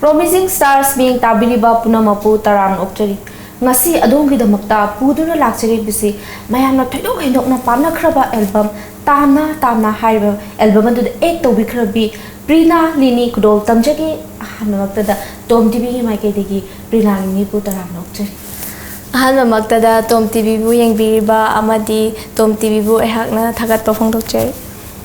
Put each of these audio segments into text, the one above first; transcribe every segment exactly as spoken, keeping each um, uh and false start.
Promising Stars ꯃꯤꯌꯦꯡ ꯇꯥꯕꯤꯔꯤꯕ ꯄꯨꯝꯅꯃꯛꯄꯨ ꯇꯔꯥꯝꯅ ꯑꯣꯛꯆꯔꯤ꯫ ꯉꯁꯤ ꯑꯗꯣꯝꯒꯤꯗꯃꯛꯇ ꯄꯨꯗꯨꯅ ꯂꯥꯛꯆꯔꯤꯕꯁꯤ ꯃꯌꯥꯝꯅ ꯊꯣꯏꯗꯣꯛ ꯍꯦꯟꯗꯣꯛꯅ ꯄꯥꯝꯅꯈ꯭ꯔꯕ album ꯇꯥꯝꯅ ꯇꯥꯝꯅ ꯍꯥꯏꯔꯤꯕ album ꯑꯗꯨꯗ act ꯇꯧꯕꯤꯈ꯭ꯔꯕꯤ ꯄ꯭ꯔꯤꯅꯥ ꯂꯤꯅꯤ ꯈꯨꯗꯣꯜ ꯇꯝꯖꯒꯦ꯫ ꯑꯍꯥꯟꯕꯃꯛꯇꯗ ꯇꯣꯝ ꯇꯤꯚꯤꯒꯤ ꯃꯥꯏꯀꯩꯗꯒꯤ ꯄ꯭ꯔꯤꯅꯥ ꯂꯤꯅꯤꯕꯨ ꯇꯔꯥꯝꯅ ꯑꯣꯛꯆꯔꯤ꯫ ꯑꯍꯥꯟꯕꯃꯛꯇꯗ ꯇꯣꯝ ꯇꯤꯚꯤꯕꯨ ꯌꯦꯡꯕꯤꯔꯤꯕ ꯑꯃꯗꯤ ꯇꯣꯝ ꯇꯤꯚꯤꯕꯨ ꯑꯩꯍꯥꯛꯅ ꯊꯥꯒꯠꯄ ꯐꯣꯡꯗꯣꯛꯆꯔꯤ꯫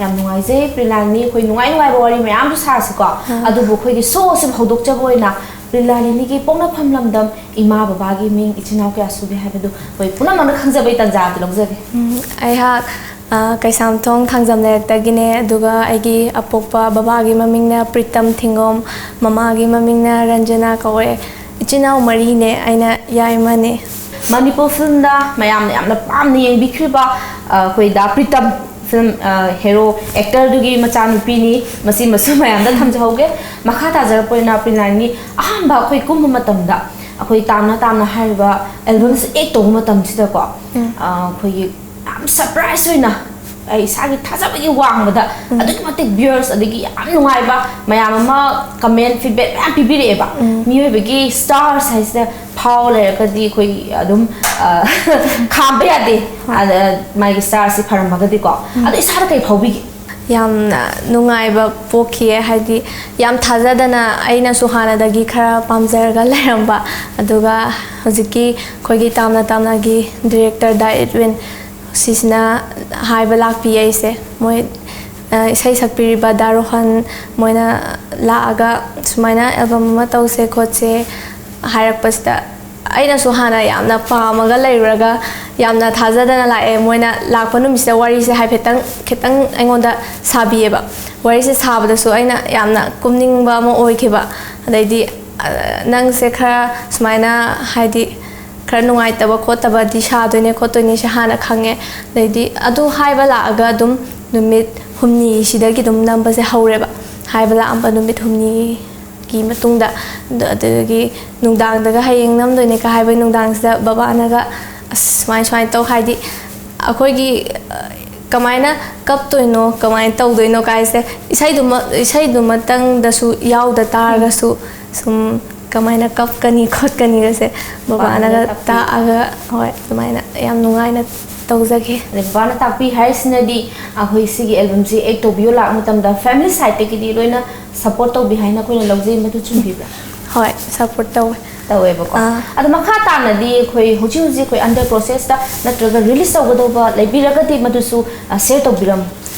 ꯌꯥꯝ ꯅꯨꯡꯉꯥꯏꯖꯩ ꯄ꯭ꯔꯤꯅꯥ ꯂꯤꯅꯤ, ꯑꯩꯈꯣꯏ ꯅꯨꯡꯉꯥꯏ ꯅꯨꯡꯉꯥꯏꯕ ꯋꯥꯔꯤ ꯃꯌꯥꯝꯁꯨ ꯁꯥꯁꯤꯀꯣ꯫ ꯑꯗꯨꯕꯨ ꯑꯩꯈꯣꯏꯒꯤ show ꯑꯁꯤꯕꯨ ꯍꯧꯗꯣꯛꯆꯕ ꯑꯣꯏꯅ ꯄ꯭ꯔꯤꯅꯥ ꯂꯤꯅꯤꯒꯤ ꯄꯣꯛꯅꯐꯝ ꯂꯝꯗꯝ, ꯏꯃꯥ ꯕꯕꯥꯒꯤ ꯃꯤꯡ, ꯏꯆꯤꯟ ꯏꯅꯥꯎ ꯀꯌꯥ ꯁꯨꯒꯦ ꯍꯥꯏꯕꯗꯨ ꯑꯩꯈꯣꯏ ꯄꯨꯝꯅꯃꯛꯅ ꯈꯪꯖꯕꯒꯤ ꯇꯥꯟꯖꯥ ꯑꯗꯨ ꯂꯧꯖꯒꯦ꯫ ꯎꯝ, ꯑꯩꯍꯥꯛ, ꯑ, ꯀꯩꯁꯥꯝꯊꯣꯡ ꯊꯥꯡꯖꯝ ꯂꯩꯔꯛꯇꯒꯤꯅꯦ, ꯑꯗꯨꯒ ꯑꯩꯒꯤ ꯑꯄꯣꯛꯄ ꯕꯕꯥꯒꯤ ꯃꯃꯤꯡꯅ ꯄ꯭ꯔꯤꯇꯝ ꯊꯤꯡꯒꯣꯝ, ꯃꯃꯥꯒꯤ ꯃꯃꯤꯡꯅ ꯔꯟꯖꯅꯥ ꯀꯧꯋꯦ꯫ ꯏꯆꯤꯟ ꯏꯅꯥꯎ ꯃꯔꯤꯅꯦ, ꯑꯩꯅ ꯌꯥꯏꯃꯅꯦ꯫ ꯃꯅꯤꯄꯨꯔ filmꯗ ꯃꯌꯥꯝꯅ ꯌꯥꯝꯅ ꯄꯥꯝꯅ ꯌꯦꯡꯕꯤꯈ꯭ꯔꯤꯕ, ꯑ, ꯑꯩꯈꯣꯏ ꯗꯥ ꯄ꯭ꯔꯤꯇꯝ film, ꯑ, hero actorꯗꯨꯒꯤ ꯃꯆꯥꯅꯨꯄꯤꯅꯤ꯫ ꯃꯁꯤꯃꯁꯨ ꯃꯌꯥꯝꯗ ꯊꯝꯖꯍꯧꯒꯦ꯫ ꯃꯈꯥ ꯇꯥꯖꯔꯛꯄ ꯑꯣꯏꯅ ꯄ꯭ꯔꯤꯅꯥ ꯂꯤꯅꯤ, ꯑꯍꯥꯟꯕ ꯑꯩꯈꯣꯏ ꯀꯨꯝꯕ ꯃꯇꯝꯗ ꯑꯩꯈꯣꯏ ꯇꯥꯝꯅ ꯇꯥꯝꯅ ꯍꯥꯏꯔꯤꯕ albumꯁꯦ act ꯇꯧꯕ ꯃꯇꯝꯁꯤꯗꯀꯣ, ꯑ, ꯑꯩꯈꯣꯏꯒꯤ ꯌꯥꯝ surprise ꯑꯣꯏꯅ ꯑꯩ ꯏꯁꯥꯒꯤ ꯊꯥꯖꯕꯒꯤ ꯋꯥꯡꯃꯗ ꯑꯗꯨꯛꯀꯤ ꯃꯇꯤꯛ viewers ꯑꯗꯒꯤ ꯌꯥꯝ ꯅꯨꯡꯉꯥꯏꯕ ꯃꯌꯥꯝ ꯑꯃ comment feedback ꯃꯌꯥꯝ ꯄꯤꯕꯤꯔꯛꯑꯦꯕ꯫ ꯃꯤꯑꯣꯏꯕꯒꯤ stars ꯍꯥꯏꯁꯤꯗ ꯐꯥꯎ ꯂꯩꯔꯒꯗꯤ ꯑꯩꯈꯣꯏ ꯑꯗꯨꯝ, ꯑ, ꯈꯥꯝꯕ ꯌꯥꯗꯦ꯫ ꯑꯗ ꯃꯥꯒꯤ starꯁꯤ ꯐꯔꯝꯃꯒꯗꯤꯀꯣ꯫ ꯑꯗꯣ ꯏꯁꯥꯗ ꯀꯩ ꯐꯥꯎꯕꯤꯒꯦ? ꯌꯥꯝꯅ ꯅꯨꯡꯉꯥꯏꯕ ꯄꯣꯛꯈꯤꯌꯦ, ꯍꯥꯏꯗꯤ ꯌꯥꯝ ꯊꯥꯖꯗꯅ ꯑꯩꯅꯁꯨ ꯍꯥꯟꯅꯗꯒꯤ ꯈꯔ ꯄꯥꯝꯖꯔꯒ ꯂꯩꯔꯝꯕ, ꯑꯗꯨꯒ ꯍꯧꯖꯤꯛꯀꯤ ꯑꯩꯈꯣꯏꯒꯤ ꯇꯥꯝꯅ ꯇꯥꯝꯅꯒꯤ director ꯗꯥ ꯏꯗꯋꯤꯟ ꯁꯤꯁꯤꯅ ꯍꯥꯏꯕ ꯂꯥꯛꯄꯤ ꯑꯩꯁꯦ꯫ ꯃꯣꯏ, ꯑ, ꯏꯁꯩ ꯁꯛꯄꯤꯔꯤꯕ ꯗꯥ ꯔꯣꯍꯟ ꯃꯣꯏꯅ ꯂꯥꯛꯑꯒ ꯁꯨꯃꯥꯏꯅ album ꯑꯃ ꯇꯧꯁꯦ ꯈꯣꯠꯁꯦ ꯍꯥꯏꯔꯛꯄꯁꯤꯗ ꯑꯩꯅꯁꯨ ꯍꯥꯟꯅ ꯌꯥꯝꯅ ꯄꯥꯝꯃꯒ ꯂꯩꯔꯨꯔꯒ ꯌꯥꯝꯅ ꯊꯥꯖꯗꯅ ꯂꯥꯛꯑꯦ꯫ ꯃꯣꯏꯅ ꯂꯥꯛꯄ ꯅꯨꯃꯤꯠꯁꯤꯗ ꯋꯥꯔꯤꯁꯦ ꯍꯥꯏꯐꯦꯠꯇꯪ ꯈꯤꯇꯪ ꯑꯩꯉꯣꯟꯗ ꯁꯥꯕꯤꯌꯦꯕ꯫ ꯋꯥꯔꯤꯁꯦ ꯁꯥꯕꯗꯁꯨ ꯑꯩꯅ ꯌꯥꯝꯅ ꯀꯨꯝꯅꯤꯡꯕ ꯑꯃ ꯑꯣꯏꯈꯤꯕ꯫ ꯑꯗꯩꯗꯤ, ꯑ, ꯅꯪꯁꯦ ꯈꯔ ꯁꯨꯃꯥꯏꯅ ꯍꯥꯏꯗꯤ ꯈꯔ ꯅꯨꯡꯉꯥꯏꯇꯕ ꯈꯣꯠꯇꯕꯗꯤ ꯁꯥꯗꯣꯏꯅꯦ ꯈꯣꯠꯇꯣꯏꯅꯦꯁꯦ ꯍꯥꯟꯅ ꯈꯪꯉꯦ꯫ ꯑꯗꯩꯗꯤ ꯑꯗꯨ ꯍꯥꯏꯕ ꯂꯥꯛꯑꯒ ꯑꯗꯨꯝ ꯅꯨꯃꯤꯠ ꯍꯨꯝꯅꯤꯁꯤꯗꯒꯤ ꯑꯗꯨꯝ ꯅꯝꯕꯁꯦ ꯍꯧꯔꯦꯕ꯫ ꯍꯥꯏꯕ ꯂꯥꯛꯑꯝꯕ ꯅꯨꯃꯤꯠ ꯍꯨꯝꯅꯤꯒꯤ ꯃꯇꯨꯡꯗ, ꯑꯗꯨ-, ꯑꯗꯨꯗꯒꯤ ꯅꯨꯡꯗꯥꯡꯗꯒ ꯍꯌꯦꯡ ꯅꯝꯗꯣꯏꯅꯦ ꯀ ꯍꯥꯏꯕ ꯅꯨꯡꯗꯥꯡꯁꯤꯗ ꯕꯕꯥꯅꯒ, "ꯑꯁ, ꯁꯨꯃꯥꯏ ꯁꯨꯃꯥꯏꯅ ꯇꯧ", ꯍꯥꯏꯗꯤ ꯑꯩꯈꯣꯏꯒꯤ, ꯑ, ꯀꯃꯥꯏꯅ ꯀꯞꯇꯣꯏꯅꯣ, ꯀꯃꯥꯏꯅ ꯇꯧꯗꯣꯏꯅꯣ ꯀꯥꯏꯁꯦ, ꯏꯁꯩꯗꯨꯃ ꯏꯁꯩꯗꯨꯃꯇꯪꯗꯁꯨ ꯌꯥꯎꯗ ꯇꯥꯔꯒꯁꯨ, ꯁꯨꯝ ꯀꯃꯥꯏꯅ ꯀꯞꯀꯅꯤ ꯈꯣꯠꯀꯅꯤꯒꯁꯦ ꯕꯕꯥꯅꯒ ꯇꯥꯛꯄꯤ꯫ ꯇꯥꯛꯑꯒ, ꯍꯣꯏ, ꯑꯗꯨꯃꯥꯏꯅ ꯌꯥꯝ ꯅꯨꯡꯉꯥꯏꯅ ꯇꯧꯖꯈꯤ꯫ ꯑꯗꯩ ꯕꯕꯥꯅ ꯇꯥꯛꯄꯤ ꯍꯥꯏꯁꯤꯅꯗꯤ ꯑꯩꯈꯣꯏ ꯁꯤꯒꯤ ꯑꯦꯜꯕꯝꯁꯤ ꯑꯦꯛ ꯇꯧꯕꯤꯌꯣ ꯂꯥꯛꯄ ꯃꯇꯝꯗ ꯐꯦꯃꯤꯂꯤ ꯁꯥꯏꯠꯇꯒꯤꯗꯤ ꯂꯣꯏꯅ ꯁꯄꯣꯔꯠ ꯇꯧꯕꯤ ꯍꯥꯏꯅ ꯑꯩꯈꯣꯏꯅ ꯂꯧꯖꯩ, ꯃꯗꯨ ꯆꯨꯝꯕꯤꯕ꯭ꯔꯥ? ꯍꯣꯏ, ꯁꯄꯣꯔꯠ ꯇꯧꯋꯦ꯫ ꯇꯧꯋꯦꯕꯀꯣ꯫ ꯑꯥ꯫ ꯑꯗꯣ ꯃꯈꯥ ꯇꯥꯅꯗꯤ ꯑꯩꯈꯣꯏ ꯍꯧꯖꯤꯛ ꯍꯧꯖꯤꯛ ꯑꯩꯈꯣꯏ ꯑꯟꯗꯔ ꯄ꯭ꯔꯣꯁꯦꯁꯇ ꯅꯠꯇ꯭ꯔꯒ ꯔꯤꯂꯤꯁ ꯇꯧꯒꯗꯧꯕ ꯂꯩꯕꯤꯔꯒꯗꯤ ꯃꯗꯨꯁꯨ, ꯑ, ꯁꯤꯌꯔ ꯇꯧꯕꯤꯔꯝꯃꯨ꯫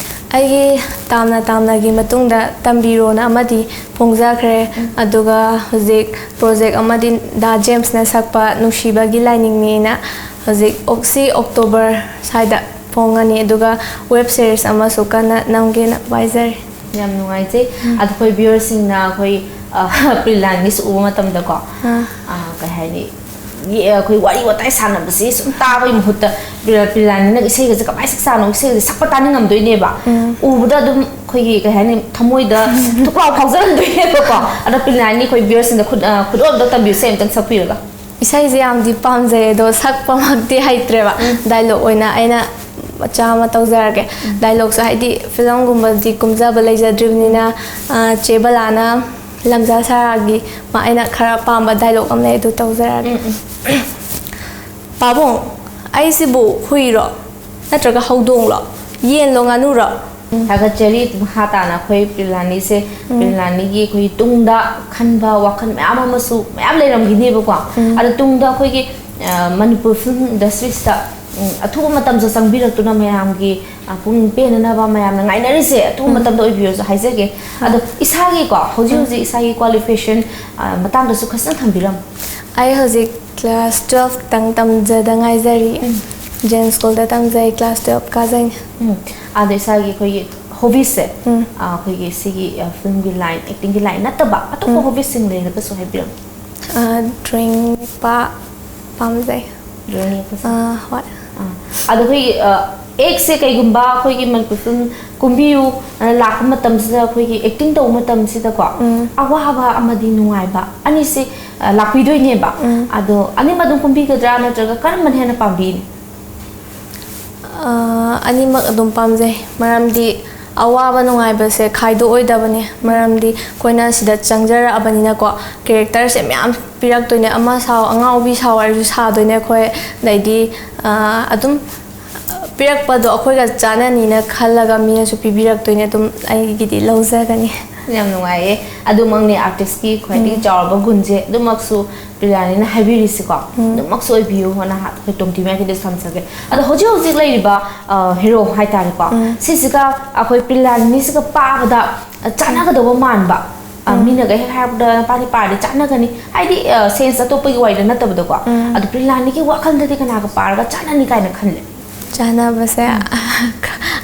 ꯑꯩꯒꯤ ꯇꯥꯝꯅ ꯇꯥꯝꯅꯒꯤ ꯃꯇꯨꯡꯗ ꯇꯝꯕꯤꯔꯣꯅ ꯑꯃꯗꯤ ꯐꯣꯡꯖꯈ꯭ꯔꯦ꯫ ꯎꯝ꯫ ꯑꯗꯨꯒ ꯍꯧꯖꯤꯛ ꯄ꯭ꯔꯣꯖꯦꯛ ꯑꯃꯗꯤ ꯗꯥ ꯖꯦꯝꯁꯅ ꯁꯛꯄ ꯅꯨꯡꯁꯤꯕꯒꯤ ꯂꯥꯏꯅꯤꯡꯅꯤꯅ ꯍꯧꯖꯤꯛ ꯑꯣꯛ-, ꯁꯤ ꯑꯣꯛꯇꯣꯕꯔ ꯁ꯭ꯋꯥꯏꯗ ꯐꯣꯡꯉꯅꯤ꯫ ꯑꯗꯨꯒ ꯋꯦꯕ ꯁꯤꯔꯤꯁ ꯑꯃꯁꯨ ꯀꯟꯅ ꯅꯝꯒꯦꯅ ꯋꯥꯏꯖꯔꯤ꯫ ꯌꯥꯝ ꯅꯨꯡꯉꯥꯏꯖꯩ꯫ ꯎꯝ꯫ ꯑꯗꯣ ꯑꯩꯈꯣꯏ ꯚ꯭ꯌꯨꯋꯔꯁꯤꯡꯅ ꯑꯩꯈꯣꯏ, ꯑ, ꯄ꯭ꯔꯤꯂꯥꯟꯒꯤꯁꯨ ꯎꯕ ꯃꯇꯝꯗꯀꯣ, ꯑꯥ꯫ ꯑ, ꯀꯩ ꯍꯥꯏꯅꯤ, ꯌꯦ-, ꯑꯩꯈꯣꯏ ꯋꯥꯔꯤ ꯋꯥꯇꯥꯏ ꯁꯥꯟꯅꯕꯁꯤ ꯁꯨꯝ ꯇꯥꯕꯒꯤ ꯃꯍꯨꯠꯇ ꯄ꯭ꯔꯤ-, ꯄ꯭ꯔꯤꯂꯥꯟꯒꯤꯅ ꯏꯁꯩꯒꯁꯦ ꯀꯃꯥꯏꯅ ꯁꯛꯆꯥꯅꯣ, ꯏꯁꯩꯒꯁꯦ ꯁꯛꯄ ꯇꯥꯅꯤꯡꯉꯝꯗꯣꯏꯅꯦꯕ꯫ ꯎꯝ꯫ ꯎꯕꯗ ꯑꯗꯨꯝ ꯑꯩꯈꯣꯏꯒꯤ, ꯀꯩ ꯍꯥꯏꯅꯤ, ꯊꯃꯣꯏꯗ ꯊꯨꯛ ꯂꯥꯎ ꯐꯥꯎꯖꯔꯝꯗꯣꯏꯅꯦꯕꯀꯣ꯫ ꯑꯗꯣ ꯄ꯭ꯔꯤꯂꯥꯟꯒꯤ ꯑꯩꯈꯣꯏ ꯚ꯭ꯌꯨꯋꯔꯁꯤꯡꯗ ꯈꯨꯠ-, ꯑ, ꯈꯨꯗꯣꯜ ꯑꯝꯇ ꯇꯝꯕꯤꯌꯨꯁꯦ, ꯑꯝꯇꯪ ꯁꯛꯄꯤꯔꯒ꯫ ꯏꯁꯩꯁꯦ ꯌꯥꯝꯗꯤ ꯄꯥꯝꯖꯩ, ꯑꯗꯣ ꯁꯛꯄꯃꯛꯇꯤ ꯍꯩꯇ꯭ꯔꯦꯕ꯫ ꯎꯝ꯫ ꯗꯥꯏꯂꯣꯛ ꯑꯣꯏꯅ ꯑꯩꯅ ꯃꯆꯥ ꯑꯃ ꯇꯧꯖꯔꯛꯀꯦ꯫ ꯎꯝ꯫ ꯗꯥꯏꯂꯣꯛꯁꯨ ꯍꯥꯏꯗꯤ ꯐꯤꯂꯝꯒꯨꯝꯕꯗꯤ ꯀꯨꯝꯖꯕ ꯂꯩꯖꯗ꯭ꯔꯤꯕꯅꯤꯅ, ꯑ, ꯆꯦ ꯕꯂꯥꯅ ꯂꯝꯖꯥ ꯁꯔꯥꯒꯤ ꯃꯥ ꯑꯩꯅ ꯈꯔ ꯄꯥꯝꯕ ꯗꯥꯏꯂꯣꯛ ꯑꯃ ꯂꯩ, ꯑꯗꯨ ꯇꯧꯖꯔꯛꯑꯒꯦ꯫ ꯎꯝ, ꯎꯝ꯫ "ꯄꯥꯕꯨꯡ, ꯑꯩꯁꯤꯕꯨ ꯍꯨꯏꯔꯣ? ꯅꯠꯇ꯭ꯔꯒ ꯍꯧꯗꯣꯡꯂꯣ? ꯌꯦꯟꯂꯣ, ꯉꯥꯅꯨꯔꯣ?" ꯊꯥꯒꯠꯆꯔꯤ꯫ ꯃꯈꯥ ꯇꯥꯅ ꯑꯩꯈꯣꯏ ꯄ꯭ꯔꯤꯂꯥꯅꯤꯁꯦ, ꯎꯝ꯫ ꯄ꯭ꯔꯤꯂꯥꯅꯤꯒꯤ ꯑꯩꯈꯣꯏꯒꯤ ꯇꯨꯡꯗ ꯈꯟꯕ ꯋꯥꯈꯜ ꯃꯌꯥꯝ ꯑꯃꯁꯨ ꯃꯌꯥꯝ ꯂꯩꯔꯝꯈꯤꯅꯦꯕꯀꯣ꯫ ꯎꯝ꯫ ꯑꯗꯣ ꯇꯨꯡꯗ ꯑꯩꯈꯣꯏꯒꯤ, ꯑ, ꯃꯅꯤꯄꯨꯔ ꯐꯤꯂꯝ ꯏꯟꯗꯁꯇ꯭ꯔꯤꯁꯤꯗ, ꯎꯝ, ꯑꯊꯨꯕ ꯃꯇꯝꯁꯨ ꯆꯪꯕꯤꯔꯛꯇꯨꯅ ꯃꯌꯥꯝꯒꯤ, ꯑ, ꯄꯨꯛꯅꯤꯡ ꯄꯦꯟꯅꯅꯕ ꯃꯌꯥꯝꯅ ꯉꯥꯏꯅꯔꯤꯁꯦ ꯑꯊꯨꯕ ꯎꯝ꯫ ꯃꯇꯝꯗ ꯑꯣꯏꯕꯤꯔꯁꯨ ꯍꯥꯏꯖꯒꯦ꯫ ꯍꯣꯏ꯫ ꯑꯗꯣ ꯏꯁꯥꯒꯤꯀꯣ, ꯍꯧꯖꯤꯛ ꯎꯝ꯫ ꯍꯧꯖꯤꯛ ꯏꯁꯥꯒꯤ ꯀ꯭ꯋꯥꯂꯤꯐꯤꯀꯦꯁꯟ, ꯑ, ꯃꯇꯥꯡꯗꯁꯨ ꯈꯖꯅ ꯊꯝꯕꯤꯔꯝꯃꯨ꯫ ꯑꯩ ꯍꯧꯖꯤꯛ ꯀ꯭ꯂꯥꯁ ꯇꯨꯋꯦꯜꯐ ꯇꯪ ꯇꯝꯖꯗ ꯉꯥꯏꯖꯔꯤ꯫ ꯎꯝ꯫ ꯖꯦꯟ ꯁ꯭ꯀꯨꯜꯗ ꯇꯝꯖꯩ, ꯀ꯭ꯂꯥꯁ ꯇꯨꯋꯦꯜꯐ ꯀꯥꯖꯩꯅꯦ꯫ ꯎꯝ꯫ ꯑꯗ ꯏꯁꯥꯒꯤ ꯑꯩꯈꯣꯏꯒꯤ ꯍꯣꯕꯤꯁꯁꯦ, ꯎꯝ꯫ ꯑ, ꯑꯩꯈꯣꯏꯒꯤ ꯁꯤꯒꯤ, ꯑ, ꯐꯤꯂꯝꯒꯤ ꯂꯥꯏꯟ, ꯑꯦꯛꯇꯤꯡꯒꯤ ꯂꯥꯏꯟ ꯅꯠꯇꯕ ꯑꯇꯣꯞꯄ ꯎꯝ꯫ ꯍꯣꯕꯤꯁꯁꯤꯡ ꯂꯩꯔꯒꯁꯨ ꯍꯥꯏꯕꯤꯔꯝꯃꯨ꯫ ꯑ, ꯗ꯭ꯔꯣꯌꯤꯡ ꯌꯦꯛꯄ ꯄꯥꯝꯖꯩ꯫ ꯗ꯭ꯔꯣꯌꯤꯡ ꯌꯦꯛꯄꯁꯦ? ꯑ, ꯍꯣꯏ꯫ ꯑ, ꯑꯗꯣ ꯑꯩꯈꯣꯏꯒꯤ, ꯑ, ꯑꯦꯛꯁꯦ ꯀꯩꯒꯨꯝꯕ ꯑꯩꯈꯣꯏꯒꯤ ꯃꯅꯤꯄꯨꯔ ꯐꯤꯂꯝ ꯀꯨꯝꯕꯤꯌꯨ, ꯑ, ꯂꯥꯛꯄ ꯃꯇꯝꯁꯤꯗ ꯑꯩꯈꯣꯏꯒꯤ ꯑꯦꯛꯇꯤꯡ ꯇꯧꯕ ꯃꯇꯝꯁꯤꯗꯀꯣ, ꯎꯝ꯫ ꯑꯋꯥꯕ ꯑꯃꯗꯤ ꯅꯨꯡꯉꯥꯏꯕ ꯑꯅꯤꯁꯦ, ꯑ, ꯂꯥꯛꯄꯤꯗꯣꯏꯅꯦꯕ꯫ ꯎꯝ꯫ ꯑꯗꯣ ꯑꯅꯤꯃꯛ ꯑꯗꯨꯝ ꯀꯨꯝꯕꯤꯒꯗ꯭ꯔꯥ ꯅꯠꯇ꯭ꯔꯒ ꯀꯔꯝꯕꯅ ꯍꯦꯟꯅ ꯄꯥꯝꯕꯤꯅꯤ? ꯑꯅꯤꯃꯛ ꯑꯗꯨꯝ ꯄꯥꯝꯖꯩ, ꯃꯔꯝꯗꯤ ꯑꯋꯥꯕ ꯅꯨꯡꯉꯥꯏꯕꯁꯦ ꯈꯥꯏꯗꯣꯛꯑꯣꯏꯗꯕꯅꯦ, ꯃꯔꯝꯗꯤ ꯑꯩꯈꯣꯏꯅ ꯁꯤꯗ ꯆꯪꯖꯔꯛꯑꯕꯅꯤꯅꯀꯣ꯫ ꯀꯦꯔꯦꯛꯇꯔꯁꯦ ꯃꯌꯥꯝ ꯄꯤꯔꯛꯇꯣꯏꯅꯦ, ꯑꯃ ꯁꯥꯎ, ꯑꯉꯥꯎꯕꯤ ꯁꯥꯎ ꯍꯥꯏꯔꯁꯨ ꯁꯥꯗꯣꯏꯅꯦ ꯑꯩꯈꯣꯏ꯫ ꯑꯗꯩꯗꯤ ꯑꯗꯨꯝ ꯄꯤꯔꯛꯄꯗꯣ ꯑꯩꯈꯣꯏꯒ ꯆꯥꯟꯅꯅꯤꯅ ꯈꯜꯂꯒ ꯃꯤꯅꯁꯨ ꯄꯤꯕꯤꯔꯛꯇꯣꯏꯅꯦ, ꯑꯗꯨꯝ ꯑꯩꯒꯤꯗꯤ ꯂꯧꯖꯒꯅꯤ꯫ ꯌꯥꯝ ꯅꯨꯡꯉꯥꯏꯌꯦ꯫ ꯑꯗꯨꯃꯛꯅꯤ ꯑꯥꯔꯇꯤꯁꯀꯤ ꯈ꯭ꯋꯥꯏꯗꯒꯤ ꯆꯥꯎꯔꯕ ꯒꯨꯟꯁꯦ꯫ ꯑꯗꯨꯃꯛꯁꯨ ꯄ꯭ꯔꯤꯌꯥꯅꯤꯅ ꯍꯥꯏꯕꯤꯔꯤꯁꯤꯀꯣ꯫ ꯑꯗꯨꯃꯛꯁꯨ ꯑꯣꯏꯕꯤꯌꯨ ꯍꯥꯏꯅ ꯑꯩꯈꯣꯏ ꯇꯣꯝ ꯇꯤꯚꯤ ꯃꯥꯏꯀꯩꯗꯒꯤ ꯇꯝꯖꯒꯦ꯫ ꯑꯗꯣ ꯍꯧꯖꯤꯛ ꯍꯧꯖꯤꯛ ꯂꯩꯔꯤꯕ ꯍꯤꯔꯣ ꯍꯥꯏꯇꯥꯔꯦꯀꯣ, ꯁꯤꯁꯤꯒ ꯑꯩꯈꯣꯏ ꯄ꯭ꯔꯤꯌꯥꯅꯤꯁꯤꯒ ꯄꯥꯕꯗ ꯆꯥꯟꯅꯒꯗꯧꯕ ꯃꯥꯟꯕ, ꯃꯤꯅꯒ ꯍꯦꯛ ꯍꯥꯏꯔꯛꯄꯗ ꯅꯄꯥꯅꯤ ꯄꯥꯔꯗꯤ ꯆꯥꯟꯅꯒꯅꯤ, ꯍꯥꯏꯗꯤ ꯁꯦꯟꯁ ꯑꯇꯣꯞꯄꯒꯤ ꯋꯥꯔꯤꯗ ꯅꯠꯇꯕꯗꯀꯣ꯫ ꯑꯗꯣ ꯄ꯭ꯔꯤꯌꯥꯅꯤꯒꯤ ꯋꯥꯈꯜꯗꯗꯤ ꯀꯅꯥꯒ ꯄꯥꯔꯒ ꯆꯥꯟꯅꯅꯤ ꯀꯥꯏꯅ ꯈꯜꯂꯦ? ꯆꯥꯟꯅꯕꯁꯦ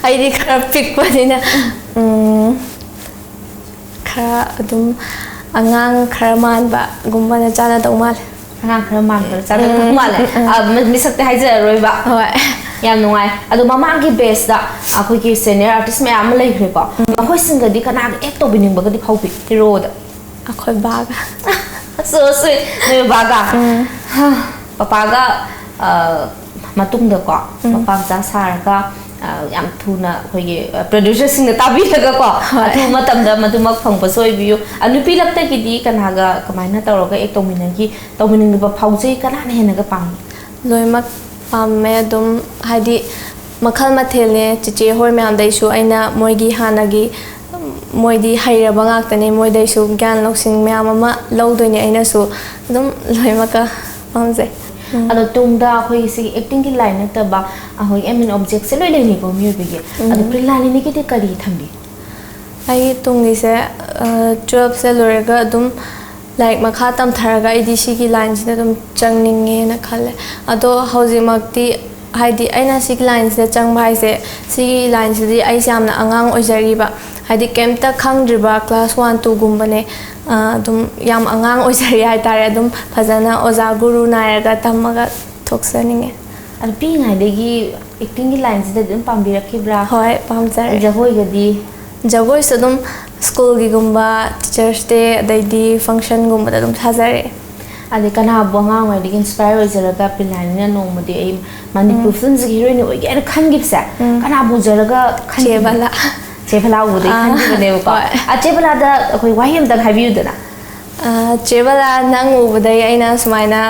ꯑꯩꯗꯤ ꯈꯔ ꯄꯤꯛꯄꯅꯤꯅ ꯈꯔ ꯑꯗꯨꯝ ꯑꯉꯥꯡ ꯈꯔ ꯃꯥꯟꯕꯒꯨꯝꯕꯅ ꯆꯥꯟꯅꯗꯧ ꯃꯥꯜꯂꯦ꯫ ꯑꯉꯥꯡ ꯈꯔ ꯃꯥꯟꯕꯅ ꯆꯥꯟꯅꯗꯧ ꯃꯥꯜꯂꯦ꯫ ꯃꯤꯁꯛꯇꯤ ꯍꯥꯏꯖꯔꯔꯣꯏꯕ꯫ ꯍꯣꯏ꯫ ꯌꯥꯝ ꯅꯨꯡꯉꯥꯏ꯫ ꯑꯗꯣ ꯃꯃꯥꯡꯒꯤ ꯕꯦꯁꯇ ꯑꯩꯈꯣꯏꯒꯤ ꯁꯦꯅꯤꯌꯔ ꯑꯥꯔꯇꯤꯁ ꯃꯌꯥꯝ ꯑꯃ ꯂꯩꯈ꯭ꯔꯦꯀꯣ꯫ ꯃꯈꯣꯏꯁꯤꯡꯒꯗꯤ ꯀꯅꯥꯒ ꯑꯦꯛ ꯇꯧꯕꯤꯅꯤꯡꯕꯒꯗꯤ ꯐꯥꯎꯕꯤ ꯍꯤꯔꯣꯗ? ꯑꯩꯈꯣꯏ ꯕꯥꯒ꯫ So sweet꯫ ꯅꯣꯏ ꯕꯥꯒ? ꯄꯄꯥꯒ ꯃꯇꯨꯡꯗꯀꯣ ꯃꯄꯥ ꯃꯆꯥ ꯁꯥꯔꯒ ꯌꯥꯝ ꯊꯨꯅ ꯑꯩꯈꯣꯏꯒꯤ ꯄ꯭ꯔꯣꯗ꯭ꯌꯨꯁꯔꯁꯤꯡꯅ ꯇꯥꯕꯤꯔꯒꯀꯣ, ꯑꯊꯨꯕ ꯃꯇꯝꯗ ꯃꯗꯨꯃꯛ ꯐꯪꯕꯁꯨ ꯑꯣꯏꯕꯤꯌꯨ꯫ ꯅꯨꯄꯤ ꯂꯛꯇꯒꯤꯗꯤ ꯀꯅꯥꯒ ꯀꯃꯥꯏꯅ ꯇꯧꯔꯒ ꯑꯦꯛ ꯇꯧꯃꯤꯟꯅꯈꯤ, ꯇꯧꯃꯤꯟꯅꯅꯤꯡꯕ ꯐꯥꯎꯖꯩ, ꯀꯅꯥꯅ ꯍꯦꯟꯅꯒ ꯄꯥꯝꯃꯤ? ꯂꯣꯏꯅꯃꯛ ꯄꯥꯝꯃꯦ ꯑꯗꯨꯝ, ꯍꯥꯏꯗꯤ ꯃꯈꯜ ꯃꯊꯦꯜꯅꯦ꯫ ꯆꯤꯆꯦ ꯍꯣꯏ ꯃꯌꯥꯝꯗꯩꯁꯨ ꯑꯩꯅ ꯃꯣꯏꯒꯤ ꯍꯥꯟꯅꯒꯤ, ꯃꯣꯏꯗꯤ ꯍꯩꯔꯕ ꯉꯥꯛꯇꯅꯦ, ꯃꯣꯏꯗꯩꯁꯨ ꯒ꯭ꯌꯥꯟ ꯂꯧꯁꯤꯡ ꯃꯌꯥꯝ ꯑꯃ ꯂꯧꯗꯣꯏꯅꯦ ꯑꯩꯅꯁꯨ꯫ ꯑꯗꯨꯝ ꯂꯣꯏꯅꯃꯛꯀ ꯄꯥꯝꯖꯩ꯫ ꯑꯗꯣ ꯇꯨꯡꯗ ꯑꯩꯈꯣꯏꯒꯤ ꯁꯤꯒꯤ ꯑꯦꯛꯇꯤꯡꯒꯤ ꯂꯥꯏꯟ ꯅꯠꯇꯕ ꯑꯩꯈꯣꯏꯒꯤ ꯑꯦꯝ ꯑꯦꯟ ꯑꯣꯕꯖꯦꯛꯁꯦ ꯂꯣꯏ ꯂꯩꯅꯤꯀꯣ ꯃꯤꯑꯣꯏꯕꯒꯤ꯫ ꯑꯗꯣ ꯄ꯭ꯔꯤꯂꯥꯅꯤꯅꯤꯒꯤꯗꯤ ꯀꯔꯤ ꯊꯝꯕꯤ? ꯑꯩꯒꯤ ꯇꯨꯡꯒꯤꯁꯦ ꯇꯨꯋꯦꯜꯞꯁꯦ ꯂꯣꯏꯔꯒ ꯑꯗꯨꯝ ꯂꯥꯏꯔꯤꯛ ꯃꯈꯥ ꯇꯝꯊꯔꯒ ꯑꯩꯗꯤ ꯁꯤꯒꯤ ꯂꯥꯏꯟꯁꯤꯗ ꯑꯗꯨꯝ ꯆꯪꯅꯤꯡꯉꯦꯅ ꯈꯜꯂꯦ꯫ ꯑꯗꯣ ꯍꯧꯖꯤꯛꯃꯛꯇꯤ ꯍꯥꯏꯗꯤ ꯑꯩꯅ ꯁꯤꯒꯤ ꯂꯥꯏꯟꯁꯤꯗ ꯆꯪꯕ ꯍꯥꯏꯁꯦ, ꯁꯤꯒꯤ ꯂꯥꯏꯟꯁꯤꯗꯤ ꯑꯩꯁꯦ ꯌꯥꯝꯅ ꯑꯉꯥꯡ ꯑꯣꯏꯖꯔꯤꯕ, ꯍꯥꯏꯗꯤ ꯀꯩꯝꯇ ꯈꯪꯗ꯭ꯔꯤꯕ class one twoꯒꯨꯝꯕꯅꯦ꯫ ꯑꯗꯨꯝ ꯌꯥꯝ ꯑꯉꯥꯡ ꯑꯣꯏꯖꯔꯤ ꯍꯥꯏꯇꯥꯔꯦ꯫ ꯑꯗꯨꯝ ꯐꯖꯅ ꯑꯣꯖꯥ ꯒꯨꯔꯨ ꯅꯥꯏꯔꯒ ꯇꯝꯃꯒ ꯊꯣꯛꯆꯅꯤꯡꯉꯦ꯫ ꯑꯗꯣ ꯄꯤꯛꯏꯉꯩꯗꯒꯤ ꯑꯦꯛꯇꯤꯡꯒꯤ ꯂꯥꯏꯟꯁꯤꯗ ꯑꯗꯨꯝ ꯄꯥꯝꯕꯤꯔꯛꯈꯤꯕ꯭ꯔꯥ? ꯍꯣꯏ, ꯄꯥꯝꯖꯔꯦ꯫ ꯖꯒꯣꯏꯒꯗꯤ? ꯖꯒꯣꯏꯁꯨ ꯑꯗꯨꯝ ꯁ꯭ꯀꯨꯜꯒꯤꯒꯨꯝꯕ, Teachers' Day, ꯑꯗꯩꯗꯤ functionꯒꯨꯝꯕꯗ ꯑꯗꯨꯝ ꯁꯥꯖꯔꯛꯑꯦ꯫ ꯑꯗꯩ ꯀꯅꯥꯕꯨ ꯑꯉꯥꯡ ꯑꯣꯏꯔꯤꯉꯩꯗꯒꯤ inspire ꯑꯣꯏꯖꯔꯒ ꯄ꯭ꯔꯤꯂꯥꯅꯤꯅ ꯅꯣꯡꯃꯗꯤ ꯑꯩ ꯃꯅꯤꯄꯨꯔ ꯐꯤꯂꯝꯁꯤꯒꯤ ꯍꯤꯔꯣꯏꯅꯤ ꯑꯣꯏꯒꯦ ꯍꯥꯏꯅ ꯈꯟꯈꯤꯕꯁꯦ ꯀꯅꯥꯕꯨ ꯎꯖꯔꯒ ꯈꯟꯈꯤꯕꯅꯣ? ꯆꯦ ꯕꯂꯥ ꯎꯕꯗꯒꯤ ꯈꯟꯈꯤꯕꯅꯦꯕꯀꯣ꯫ ꯑ, ꯆꯦ ꯕꯂꯥꯗ ꯑꯩꯈꯣꯏ ꯋꯥꯍꯩ ꯑꯃꯇꯪ ꯍꯥꯏꯕꯤꯌꯨꯗꯅ꯫ ꯑ, ꯆꯦ ꯕꯂꯥ, ꯅꯪ ꯎꯕꯗꯒꯤ ꯑꯩꯅ ꯁꯨꯃꯥꯏꯅ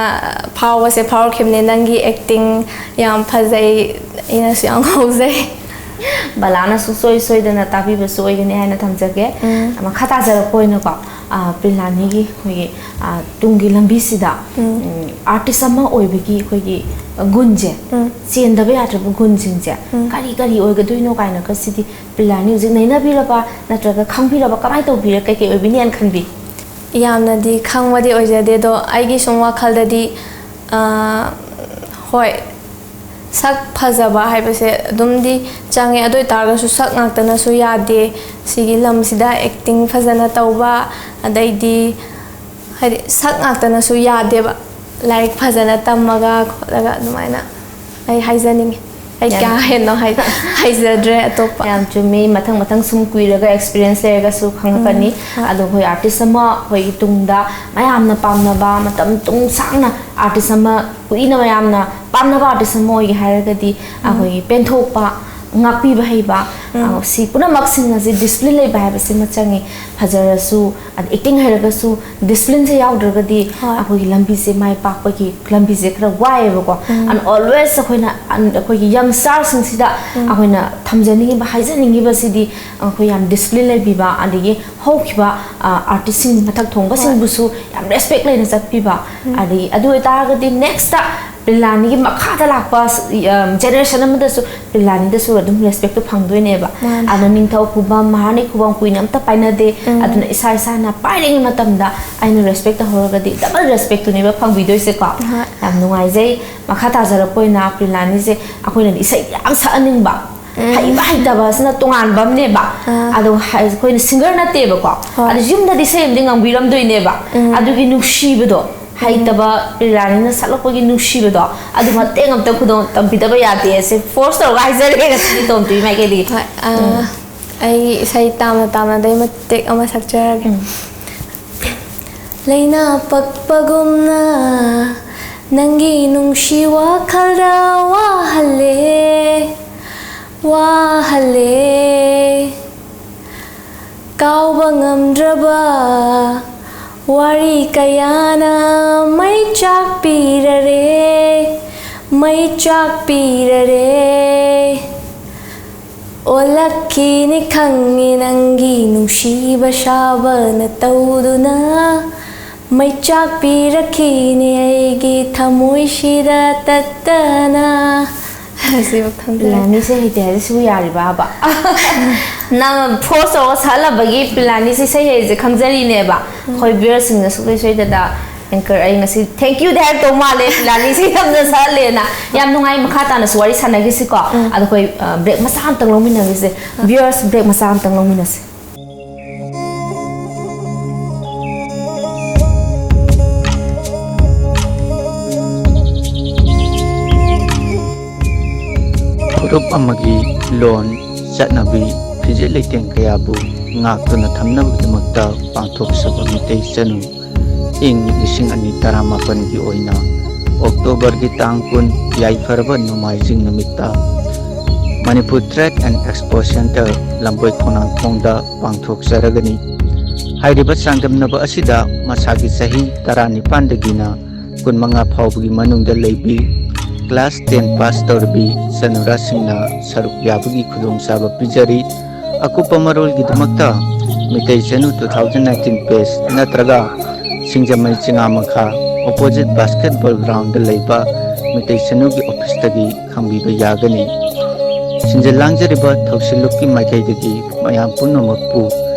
ꯐꯥꯎꯕꯁꯦ ꯐꯥꯎꯔꯛꯈꯤꯕꯅꯦ꯫ ꯅꯪꯒꯤ acting ꯌꯥꯝ ꯐꯖꯩ, ꯑꯩꯅꯁꯨ ꯌꯥꯝ ꯉꯥꯎꯖꯩ꯫ ꯕꯂꯥꯅ ꯁꯨꯡꯁꯣꯏ ꯁꯣꯏꯗꯅ ꯇꯥꯕꯤꯕꯁꯨ ꯑꯣꯏꯒꯅꯤ ꯍꯥꯏꯅ ꯊꯝꯖꯒꯦ꯫ ꯎꯝ꯫ ꯃꯈꯥ ꯇꯥꯖꯔꯛꯄ ꯑꯣꯏꯅꯀꯣ, ꯑ, ꯄ꯭ꯔꯤꯂꯥꯅꯤꯒꯤ ꯑꯩꯈꯣꯏꯒꯤ, ꯑ, ꯇꯨꯡꯒꯤ ꯂꯝꯕꯤꯁꯤꯗ, ꯎꯝ꯫ ꯎꯝ, artist ꯑꯃ ꯑꯣꯏꯕꯒꯤ ꯑꯩꯈꯣꯏꯒꯤ ꯒꯨꯟꯁꯦ, ꯎꯝ꯫ ꯆꯦꯟꯗꯕ ꯌꯥꯗ꯭ꯔꯕ ꯒꯨꯟꯁꯤꯡꯁꯦ ꯎꯝ꯫ ꯀꯔꯤ ꯀꯔꯤ ꯑꯣꯏꯒꯗꯣꯏꯅꯣ ꯀꯥꯏꯅꯒ ꯁꯤꯗꯤ ꯄ꯭ꯔꯤꯂꯥꯅꯤ ꯍꯧꯖꯤꯛ ꯅꯩꯅꯕꯤꯔꯕ ꯅꯠꯇ꯭ꯔꯒ ꯈꯪꯕꯤꯔꯕ, ꯀꯃꯥꯏꯅ ꯇꯧꯕꯤꯔ, ꯀꯩꯀꯩ ꯑꯣꯏꯕꯤꯅꯤ ꯍꯥꯏꯅ ꯈꯟꯕꯤ? ꯌꯥꯝꯅꯗꯤ ꯈꯪꯕꯗꯤ ꯑꯣꯏꯖꯗꯦ, ꯑꯗꯣ ꯑꯩꯒꯤ ꯁꯨꯝ ꯋꯥꯈꯜꯗꯗꯤ, ꯑ, ꯍꯣꯏ, ꯁꯛ ꯐꯖꯕ ꯍꯥꯏꯕꯁꯦ ꯑꯗꯨꯝꯗꯤ ꯆꯪꯉꯦ꯫ ꯑꯗꯨ ꯑꯣꯏꯇꯥꯔꯒꯁꯨ ꯁꯛ ꯉꯥꯛꯇꯅꯁꯨ ꯌꯥꯗꯦ꯫ ꯁꯤꯒꯤ ꯂꯝꯁꯤꯗ acting ꯐꯖꯅ ꯇꯧꯕ, ꯑꯗꯩꯗꯤ ꯍꯥꯏꯗꯤ ꯁꯛ ꯉꯥꯛꯇꯅꯁꯨ ꯌꯥꯗꯦꯕ꯫ ꯂꯥꯏꯔꯤꯛ ꯐꯖꯅ ꯇꯝꯃꯒ ꯈꯣꯠꯂꯒ ꯑꯗꯨꯃꯥꯏꯅ ꯑꯩ ꯍꯥꯏꯖꯅꯤꯡꯉꯤ꯫ ꯑꯩ ꯌꯥꯝ ꯀꯌꯥ ꯍꯦꯟꯅ ꯍꯥꯏ-, ꯍꯩꯖꯗ꯭ꯔꯦ ꯑꯇꯣꯞꯄ꯫ ꯌꯥꯝ ꯆꯨꯝꯃꯤ꯫ ꯃꯊꯪ ꯃꯊꯪ ꯁꯨꯝ ꯀꯨꯏꯔꯒ experience ꯂꯩꯔꯒꯁꯨ ꯈꯪꯉꯛꯀꯅꯤ꯫ ꯎꯝ, ꯍꯣꯏ꯫ ꯑꯗꯣ ꯑꯩꯈꯣꯏ artist ꯑꯃ ꯑꯩꯈꯣꯏꯒꯤ ꯇꯨꯡꯗ ꯃꯌꯥꯝꯅ ꯄꯥꯝꯅꯕ, ꯃꯇꯝ ꯇꯨꯡ ꯁꯥꯡꯅ artist ꯑꯃ ꯀꯨꯏꯅ ꯃꯌꯥꯝꯅ ꯄꯥꯝꯅꯕ artist ꯑꯃ ꯑꯣꯏꯒꯦ ꯍꯥꯏꯔꯒꯗꯤ, ꯎꯝ꯫ ꯑꯩꯈꯣꯏꯒꯤ ꯄꯦꯟꯊꯣꯛꯄ, ꯉꯥꯛꯄꯤꯕ ꯍꯩꯕ, ꯎꯝ꯫ ꯑ, ꯁꯤ ꯄꯨꯝꯅꯃꯛꯁꯤꯡ ꯑꯁꯤ discipline ꯂꯩꯕ ꯍꯥꯏꯕꯁꯤꯃ ꯆꯪꯉꯤ꯫ ꯐꯖꯔꯁꯨ, ꯑꯗ acting ꯍꯩꯔꯒꯁꯨ discipline ꯁꯦ ꯌꯥꯎꯗ꯭ꯔꯒꯗꯤ ꯍꯣꯏ꯫ ꯑꯩꯈꯣꯏꯒꯤ ꯂꯝꯕꯤꯁꯦ, ꯃꯥꯏ ꯄꯥꯛꯄꯒꯤ ꯂꯝꯕꯤꯁꯦ ꯈꯔ ꯋꯥꯏꯑꯦꯕꯀꯣ꯫ ꯎꯝ꯫ And always ꯑꯩꯈꯣꯏꯅ, ꯑꯩꯈꯣꯏꯒꯤ young star ꯁꯤꯡꯁꯤꯗ ꯎꯝ꯫ ꯑꯩꯈꯣꯏꯅ ꯊꯝꯖꯅꯤꯡꯉꯤꯕ, ꯍꯥꯏꯖꯅꯤꯡꯉꯤꯕꯁꯤꯗꯤ ꯑꯩꯈꯣꯏ ꯌꯥꯝ discipline ꯂꯩꯕꯤꯕ, ꯑꯗꯒꯤ ꯍꯧꯈꯤꯕ, ꯑ, artist ꯁꯤꯡ, ꯃꯊꯛ ꯊꯣꯡꯕꯁꯤꯡꯕꯨꯁꯨ ꯌꯥꯝ respect ꯂꯩꯅ ꯆꯠꯄꯤꯕ꯫ ꯎꯝ꯫ ꯑꯗꯒꯤ ꯑꯗꯨ ꯑꯣꯏꯇꯥꯔꯒꯗꯤ next ꯄ꯭ꯔꯤꯂꯥꯅꯤꯒꯤ ꯃꯈꯥꯗ ꯂꯥꯛꯄ, ꯑ, generation ꯑꯃꯗꯁꯨ ꯄ꯭ꯔꯤꯂꯥꯅꯤꯗꯁꯨ ꯑꯗꯨꯝ respect ꯇꯣ ꯐꯪꯗꯣꯏꯅꯦꯕ꯫ ꯃꯥꯅꯦ꯫ ꯑꯗꯣ ꯅꯤꯡꯊꯧ ꯈꯨꯕꯝ, ꯃꯍꯥꯔꯥꯅꯤ ꯈꯨꯕꯝ ꯀꯨꯏꯅ ꯑꯝꯇ ꯄꯥꯏꯅꯗꯦ꯫ ꯎꯝ꯫ ꯑꯗꯨꯅ ꯏꯁꯥ ꯏꯁꯥꯅ ꯄꯥꯏꯔꯤꯉꯩ ꯃꯇꯝꯗ ꯑꯩꯅ respect ꯇꯧꯍꯧꯔꯒꯗꯤ double respect ꯇꯨꯅꯦꯕ ꯐꯪꯕꯤꯗꯣꯏꯁꯦꯀꯣ꯫ ꯍꯣꯏ꯫ ꯌꯥꯝ ꯅꯨꯡꯉꯥꯏꯖꯩ꯫ ꯃꯈꯥ ꯇꯥꯖꯔꯛꯄ ꯑꯣꯏꯅ ꯄ꯭ꯔꯤꯂꯥꯅꯤꯁꯦ ꯑꯩꯈꯣꯏꯅꯗꯤ ꯏꯁꯩ ꯌꯥꯝ ꯁꯛꯍꯟꯅꯤꯡꯕ, ꯎꯝ꯫ ꯍꯩꯕ ꯍꯩꯇꯕ ꯑꯁꯤꯅ ꯇꯣꯉꯥꯟꯕ ꯑꯃꯅꯦꯕ꯫ ꯑꯥ꯫ ꯑꯗꯣ ꯍ-, ꯑꯩꯈꯣꯏꯅ singer ꯅꯠꯇꯦꯕꯀꯣ꯫ ꯍꯣꯏ꯫ ꯑꯗꯣ ꯌꯨꯝꯗꯗꯤ ꯏꯁꯩ ꯑꯃꯗꯤ ꯉꯪꯕꯤꯔꯝꯗꯣꯏꯅꯦꯕ꯫ ꯎꯝ꯫ ꯑꯗꯨꯒꯤ ꯅꯨꯡꯁꯤꯕꯗꯣ, ꯎꯝ꯫ ꯍꯩꯇꯕ ꯄ꯭ꯔꯤꯂꯥꯅꯤꯅ ꯁꯛꯂꯛꯄꯒꯤ ꯅꯨꯡꯁꯤꯕꯗꯣ, ꯑꯗꯨ ꯃꯇꯦꯛ ꯑꯃꯇ ꯈꯨꯗꯣꯡ ꯇꯝꯕꯤꯗꯕ ꯌꯥꯗꯦ꯫ ꯑꯁꯦ force ꯇꯧꯔꯒ ꯍꯥꯏꯖꯔꯒꯦ ꯉꯁꯤꯗꯤ ꯇꯣꯝꯇꯨꯒꯤ ꯃꯥꯏꯀꯩꯗꯒꯤ꯫ ꯍꯣꯏ, ꯑꯥ, ꯎꯝ꯫ ꯑꯩꯒꯤ ꯏꯁꯩ ꯇꯥꯝꯅ ꯇꯥꯝꯅꯗꯩ ꯃꯇꯦꯛ ꯑꯃ ꯁꯛꯆꯔꯒꯦ꯫ ꯎꯝ꯫ ꯂꯩꯅꯥ ꯄꯛꯄꯒꯨꯝꯅ ꯅꯪꯒꯤ ꯅꯨꯡꯁꯤ ꯋꯥꯈꯜꯗ ꯋꯥꯍꯜꯂꯦ, ꯋꯥꯍꯜꯂꯦ꯫ ꯀꯥꯎꯕ ꯉꯝꯗ꯭ꯔꯕ ꯋꯥꯔꯤ ꯀꯌꯥꯅ ꯃꯩ ꯆꯥꯛꯄꯤꯔꯔꯦ, ꯃꯩ ꯆꯥꯛꯄꯤꯔꯔꯦ꯫ ꯑꯣꯜꯂꯛꯈꯤꯅꯤ ꯈꯪꯉꯤ ꯅꯪꯒꯤ ꯅꯨꯡꯁꯤꯕ ꯁꯥꯕꯅ ꯇꯧꯗꯨꯅ, ꯃꯩ ꯆꯥꯛꯄꯤꯔꯛꯈꯤꯅꯤ ꯑꯩꯒꯤ ꯊꯃꯣꯏꯁꯤꯗ ꯇꯠꯇꯅ꯫ ꯁꯤꯕꯨ ꯈꯪꯗ꯭ꯔꯦ꯫ ꯄꯤꯂꯥꯅꯤꯁꯦ ꯍꯩꯇꯦ ꯍꯥꯏꯁꯦ ꯁꯤꯕꯨ ꯌꯥꯔꯤꯕꯕ? ꯅꯪ ꯐꯣꯔꯁ ꯇꯧꯔꯒ ꯁꯛꯍꯜꯂꯕꯒꯤ ꯄꯤꯂꯥꯅꯤꯁꯦ ꯏꯁꯩ ꯍꯩꯁꯦ ꯈꯪꯖꯔꯤꯅꯦꯕ꯫ ꯑꯩꯈꯣꯏ ꯚ꯭ꯌꯨꯋꯔꯁꯤꯡꯅ ꯁꯨꯡꯁꯣꯏ ꯁꯣꯏꯗꯅ ꯑꯦꯡꯀꯔ ꯑꯩ ꯉꯁꯤ ꯊꯦꯡꯀ꯭ꯌꯨꯗꯤ ꯍꯥꯏꯔꯛꯇꯧ ꯃꯥꯜꯂꯦ, ꯄꯤꯂꯥꯅꯤꯁꯦ ꯌꯥꯝꯅ ꯁꯛꯍꯜꯂꯦꯅ꯫ ꯌꯥꯝ ꯅꯨꯡꯉꯥꯏ, ꯃꯈꯥ ꯇꯥꯅꯁꯨ ꯋꯥꯔꯤ ꯁꯥꯟꯅꯈꯤꯁꯤꯀꯣ꯫ ꯑꯗꯣ ꯑꯩꯈꯣꯏ ꯕ꯭ꯔꯦꯛ ꯃꯆꯥ ꯑꯝꯇꯪ ꯂꯧꯃꯤꯟꯅꯈꯤꯁꯦ꯫ ꯚ꯭ꯌꯨꯋꯔꯁ, ꯕ꯭ꯔꯦꯛ ꯃꯆꯥ ꯑꯝꯇꯪ ꯂꯧꯃꯤꯟꯅꯁꯦ꯫ ꯐꯨꯔꯨꯞ ꯑꯃꯒꯤ ꯂꯣꯟ, ꯆꯠꯅꯕꯤ, ꯐꯤꯖꯦꯠ ꯂꯩꯇꯦꯡ ꯀꯌꯥꯕꯨ ꯉꯥꯛꯇꯨꯅ ꯊꯝꯅꯕꯒꯤꯗꯃꯛꯇ ꯄꯥꯡꯊꯣꯛꯆꯕ ꯃꯤꯇꯩ ꯆꯅꯨ꯫ ꯏꯪ ꯂꯤꯁꯤꯡ ꯑꯅꯤ ꯇꯔꯥꯃꯥꯄꯟꯒꯤ ꯑꯣꯏꯅ ꯑꯣꯛꯇꯣꯕꯔꯒꯤ ꯇꯥꯡ ꯀꯨꯟ, ꯌꯥꯏꯐꯔꯕ ꯅꯣꯡꯃꯥꯏꯖꯤꯡ ꯅꯨꯃꯤꯠꯇ Manipur Trade and Expo Centre, ꯂꯝꯕꯣꯏ ꯈꯣꯡꯅꯥꯡꯈꯣꯡꯗ ꯄꯥꯡꯊꯣꯛꯆꯔꯒꯅꯤ꯫ ꯍꯥꯏꯔꯤꯕ ꯆꯥꯡꯗꯝꯅꯕ ꯑꯁꯤꯗ ꯃꯁꯥꯒꯤ ꯆꯍꯤ ꯇꯔꯥꯅꯤꯄꯥꯟꯗꯒꯤꯅ ꯀꯨꯟꯃꯉꯥ ꯐꯥꯎꯕꯒꯤ ꯃꯅꯨꯡꯗ ꯂꯩꯕꯤ, class ten pass ꯇꯧꯔꯕꯤ ꯆꯅꯨꯔꯥꯁꯤꯡꯅ ꯁꯔꯨꯛ ꯌꯥꯕꯒꯤ ꯈꯨꯗꯣꯡꯆꯥꯕ ꯄꯤꯖꯔꯤ꯫ ꯑꯀꯨꯞꯄ ꯃꯔꯣꯜꯒꯤꯗꯃꯛꯇ ꯃꯤꯇꯩ ꯆꯅꯨ two thousand nineteen page ꯅꯠꯇ꯭ꯔꯒ ꯁꯤꯡꯖꯃꯩ ꯆꯤꯉꯥꯃꯈꯥ opposite basketball ground ꯗ ꯂꯩꯕ ꯃꯤꯇꯩ ꯆꯅꯨꯒꯤ ꯑꯣꯐꯤꯁꯇꯒꯤ ꯈꯪꯕꯤꯕ ꯌꯥꯒꯅꯤ꯫ ꯁꯤꯟꯖ ꯂꯥꯡꯖꯔꯤꯕ ꯊꯧꯁꯤꯜꯂꯨꯞꯀꯤ ꯃꯥꯏꯀꯩꯗꯒꯤ ꯃꯌꯥꯝ ꯄꯨꯝꯅꯃꯛꯄꯨ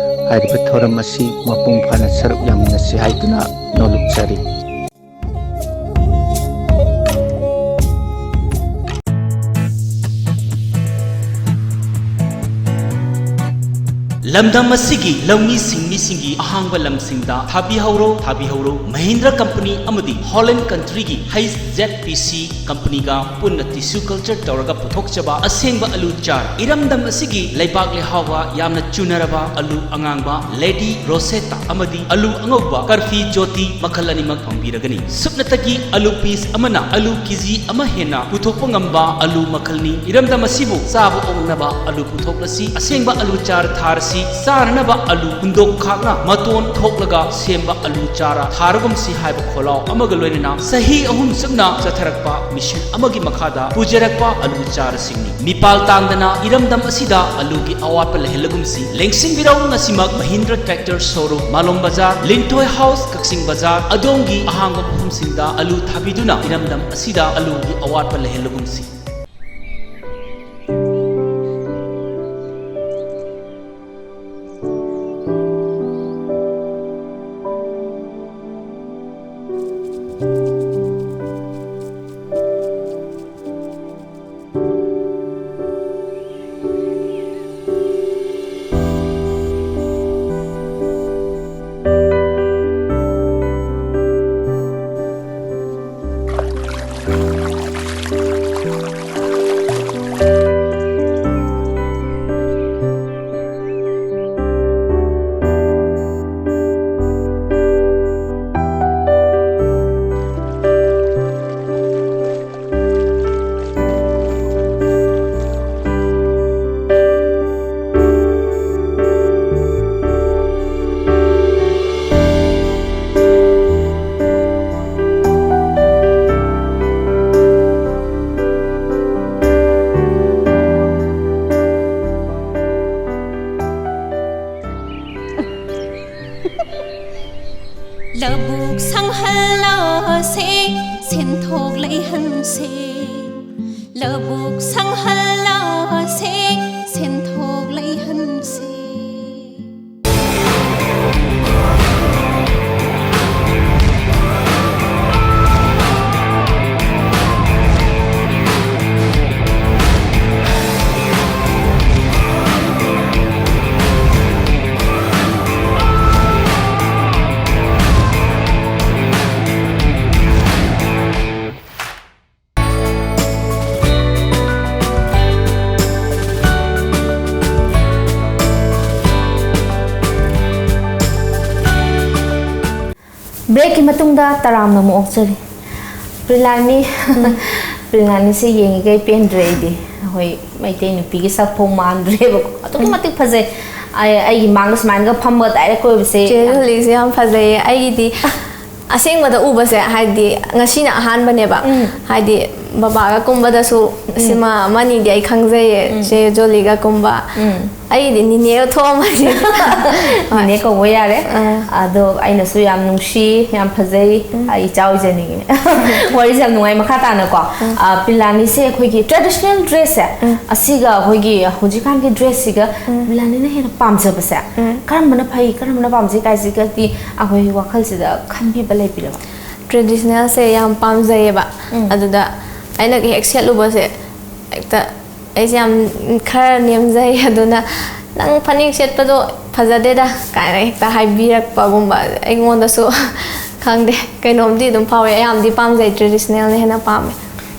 ꯍꯥꯏꯔꯤꯕ ꯊꯧꯔꯝ ꯑꯁꯤ ꯃꯄꯨꯡ ꯐꯥꯅ ꯁꯔꯨꯛ ꯌꯥꯃꯤꯟꯅꯁꯤ ꯍꯥꯏꯗꯨꯅ ꯅꯣꯂꯨꯛꯆꯔꯤ꯫ ꯂꯝꯗꯝ ꯑꯁꯤꯒꯤ ꯂꯧꯃꯤ ꯁꯤꯡꯃꯤꯁꯤꯡꯒꯤ ꯑꯍꯥꯡꯕ ꯂꯝꯁꯤꯡꯗ ꯊꯥꯕꯤꯍꯧꯔꯣ, ꯊꯥꯕꯤꯍꯧꯔꯣ꯫ ꯃꯍꯤꯟꯗ꯭ꯔ ꯀꯝꯄꯅꯤ ꯑꯃꯗꯤ ꯍꯣꯂꯦꯟ ꯀꯟꯇ꯭ꯔꯤꯒꯤ ꯍꯩꯆ ꯖꯦꯠ ꯄꯤ ꯁꯤ ꯀꯝꯄꯅꯤꯒ ꯄꯨꯟꯅ ꯇꯤꯁꯨ ꯀꯜꯆꯔ ꯇꯧꯔꯒ ꯄꯨꯊꯣꯛꯆꯕ ꯑꯁꯦꯡꯕ ꯑꯂꯨ ꯆꯥꯔ, ꯏꯔꯝꯗꯝ ꯑꯁꯤꯒꯤ ꯂꯩꯕꯥꯛ ꯂꯩꯍꯥꯎꯒ ꯌꯥꯝꯅ ꯆꯨꯅꯔꯕ ꯑꯂꯨ ꯑꯉꯥꯡꯕ ꯂꯦꯗꯤ ꯔꯣꯁꯦꯇꯥ ꯑꯃꯗꯤ ꯑꯂꯨ ꯑꯉꯧꯕ ꯀꯔꯐꯤ ꯖꯣꯇꯤ ꯃꯈꯜ ꯑꯅꯤꯃꯛ ꯐꯪꯕꯤꯔꯒꯅꯤ꯫ ꯁꯨꯞꯅꯇꯒꯤ ꯑꯂꯨ ꯄꯤꯁ ꯑꯃꯅ ꯑꯂꯨ ꯀꯦꯖꯤ ꯑꯃ ꯍꯦꯟꯅ ꯄꯨꯊꯣꯛꯄ ꯉꯝꯕ ꯑꯂꯨ ꯃꯈꯜꯅꯤ꯫ ꯏꯔꯝꯗꯝ ꯑꯁꯤꯕꯨ ꯆꯥꯕ ꯑꯣꯛꯅꯕ ꯑꯂꯨ ꯄꯨꯊꯣꯛꯂꯁꯤ, ꯑꯁꯦꯡꯕ ꯑꯂꯨ ꯆꯥꯔ ꯊꯥꯔꯁꯤ, ꯆꯥꯅꯅꯕ ꯑꯂꯨ ꯍꯨꯟꯗꯣꯛ ꯈꯥꯛꯅ ꯃꯇꯣꯟ ꯊꯣꯛꯂꯒ ꯁꯦꯝꯕ ꯑꯂꯨ ꯆꯥꯔ ꯊꯥꯔꯒꯨꯝꯁꯤ ꯍꯥꯏꯕ ꯈꯣꯜꯂꯥꯎ ꯑꯃꯒ ꯂꯣꯏꯅꯅ ꯆꯍꯤ ꯑꯍꯨꯝ ꯆꯨꯞꯅ ꯆꯠꯊꯔꯛꯄ ꯃꯤꯁꯟ ꯑꯃꯒꯤ ꯃꯈꯥꯗ ꯄꯨꯖꯔꯛꯄ ꯑꯂꯨ ꯆꯥꯔꯁꯤꯡꯅꯤ꯫ ꯃꯤꯄꯥꯜ ꯇꯥꯡꯗꯅ ꯏꯔꯝꯗꯝ ꯑꯁꯤꯗ ꯑꯂꯨꯒꯤ ꯑꯋꯥꯠꯄ ꯂꯩꯍꯜꯂꯒꯨꯝꯁꯤ꯫ ꯂꯦꯡꯁꯤꯟꯕꯤꯔꯧ ꯉꯁꯤꯃꯛ ꯃꯍꯤꯟꯗ꯭ꯔ ꯇ꯭ꯔꯦꯛꯇꯔ ꯁꯣꯔꯨꯝ, ꯃꯥꯂꯣꯝ ꯕꯖꯥꯔ, ꯂꯤꯟꯊꯣꯏ ꯍꯥꯎꯁ, ꯀꯛꯆꯤꯡ ꯕꯖꯥꯔ, ꯑꯗꯣꯝꯒꯤ ꯑꯍꯥꯡꯕ ꯃꯐꯝꯁꯤꯡꯗ ꯑꯂꯨ ꯊꯥꯕꯤꯗꯨꯅ ꯏꯔꯝꯗꯝ ꯑꯁꯤꯗ ꯑꯂꯨꯒꯤ ꯑꯋꯥꯠꯄ ꯂꯩꯍꯜꯂꯒꯨꯝꯁꯤ꯫ ꯂꯧꯕꯨꯛ ꯁꯪꯍꯜꯂꯁꯦ, ꯁꯦꯟꯊꯣꯛ ꯂꯩꯍꯟꯁꯦ꯫ ꯂꯧꯕꯨꯛ ꯁꯪꯍꯜꯂꯁꯦ, ꯁꯦꯟꯊꯣꯛ ꯂꯩꯍꯟꯁꯦ꯫ ꯕ꯭ꯔꯦꯛꯀꯤ ꯃꯇꯨꯡꯗ ꯇꯔꯥꯝꯅ ꯑꯃꯨꯛ ꯑꯣꯛꯆꯔꯤ꯫ ꯄ꯭ꯔꯤꯂꯥꯅꯤ꯫ ꯄ꯭ꯔꯤꯂꯥꯅꯤꯁꯦ ꯌꯦꯡꯉꯤꯈꯩ ꯄꯦꯟꯗ꯭ꯔꯦ ꯑꯩꯗꯤ꯫ ꯑꯩꯈꯣꯏ ꯃꯩꯇꯩ ꯅꯨꯄꯤꯒꯤ ꯁꯛꯐꯧ ꯃꯥꯟꯗ꯭ꯔꯦꯕꯀꯣ꯫ ꯑꯗꯨꯛꯀꯤ ꯃꯇꯤꯛ ꯐꯖꯩ꯫ ꯑꯩ, ꯑꯩꯒꯤ ꯃꯥꯡꯗ ꯁꯨꯃꯥꯏꯅꯒ ꯐꯝꯃꯒ ꯗꯥꯏꯔꯦꯛ ꯀꯣꯏꯕꯁꯦ ꯆꯦ ꯌꯥꯝ ꯖꯨꯂꯤꯁꯦ ꯌꯥꯝ ꯐꯖꯩꯌꯦ꯫ ꯑꯩꯒꯤꯗꯤ ꯑꯁꯦꯡꯕꯗ ꯎꯕꯁꯦ, ꯍꯥꯏꯗꯤ, ꯉꯁꯤꯅ ꯑꯍꯥꯟꯕꯅꯦꯕ꯫ ꯎꯝ꯫ ꯍꯥꯏꯗꯤ, ꯕꯕꯥꯒ ꯀꯨꯝꯕꯗꯁꯨ ꯁꯤꯃ ꯑꯃꯅꯤꯗꯤ ꯑꯩ ꯈꯪꯖꯩꯌꯦ, ꯎꯝ꯫ ꯆꯦ ꯖꯣꯂꯤꯒ ꯀꯨꯝꯕ꯫ ꯎꯝ꯫ ꯑꯩꯒꯤꯗꯤ ꯅꯤꯅꯦ ꯊꯣꯛꯑꯝꯃꯅꯤ꯫ ꯅꯤꯅꯦ ꯀꯧꯕ ꯌꯥꯔꯦ꯫ ꯑꯥ꯫ ꯑꯗꯣ ꯑꯩꯅꯁꯨ ꯌꯥꯝ ꯅꯨꯡꯁꯤ, ꯌꯥꯝ ꯐꯖꯩ꯫ ꯎꯝ꯫ ꯑꯩ ꯏꯆꯥ ꯑꯣꯏꯖꯅꯤꯡꯉꯤ꯫ ꯋꯥꯔꯤꯁꯦ ꯌꯥꯝ ꯅꯨꯡꯉꯥꯏ꯫ ꯃꯈꯥ ꯇꯥꯅꯀꯣ, ꯎꯝ꯫ ꯑ, ꯄ꯭ꯔꯤꯂꯥꯅꯤꯁꯦ ꯑꯩꯈꯣꯏꯒꯤ traditional dressꯁꯦ, ꯎꯝ꯫ ꯑꯁꯤꯒ ꯑꯩꯈꯣꯏꯒꯤ ꯍꯧꯖꯤꯛꯀꯥꯟꯒꯤ dressꯁꯤꯒ ꯎꯝ꯫ ꯄ꯭ꯔꯤꯂꯥꯅꯤꯅ ꯍꯦꯟꯅ ꯄꯥꯝꯖꯕꯁꯦ, ꯎꯝ꯫ ꯀꯔꯝꯕꯅ ꯐꯩ, ꯀꯔꯝꯕꯅ ꯄꯥꯝꯖꯩ ꯀꯥꯏꯁꯤꯒꯗꯤ ꯑꯩꯈꯣꯏ ꯋꯥꯈꯜꯁꯤꯗ ꯈꯟꯕꯤꯕ ꯂꯩꯕꯤꯔꯕ? Traditionalꯁꯦ ꯌꯥꯝ ꯄꯥꯝꯖꯩꯌꯦꯕ꯫ ꯎꯝ꯫ ꯑꯗꯨꯗ ꯑꯩꯅ ꯍꯦꯛ ꯁꯦꯠꯂꯨꯕꯁꯦ, ꯍꯦꯛꯇ ꯑꯩꯁꯦ ꯌꯥꯝ ꯈꯔ ꯅꯦꯝꯖꯩ, ꯑꯗꯨꯅ "ꯅꯪ ꯐꯅꯦꯛ ꯁꯦꯠꯄꯗꯣ ꯐꯖꯗꯦꯗ" ꯀꯥꯏꯅ ꯍꯦꯛꯇ ꯍꯥꯏꯕꯤꯔꯛꯄꯒꯨꯝꯕ꯫ ꯑꯩꯉꯣꯟꯗꯁꯨ ꯈꯪꯗꯦ, ꯀꯩꯅꯣꯝꯗꯤ ꯑꯗꯨꯝ ꯐꯥꯎꯋꯦ꯫ ꯑꯌꯥꯝꯕꯗꯤ ꯄꯥꯝꯖꯩ, traditionalꯅ ꯍꯦꯟꯅ ꯄꯥꯝꯃꯦ꯫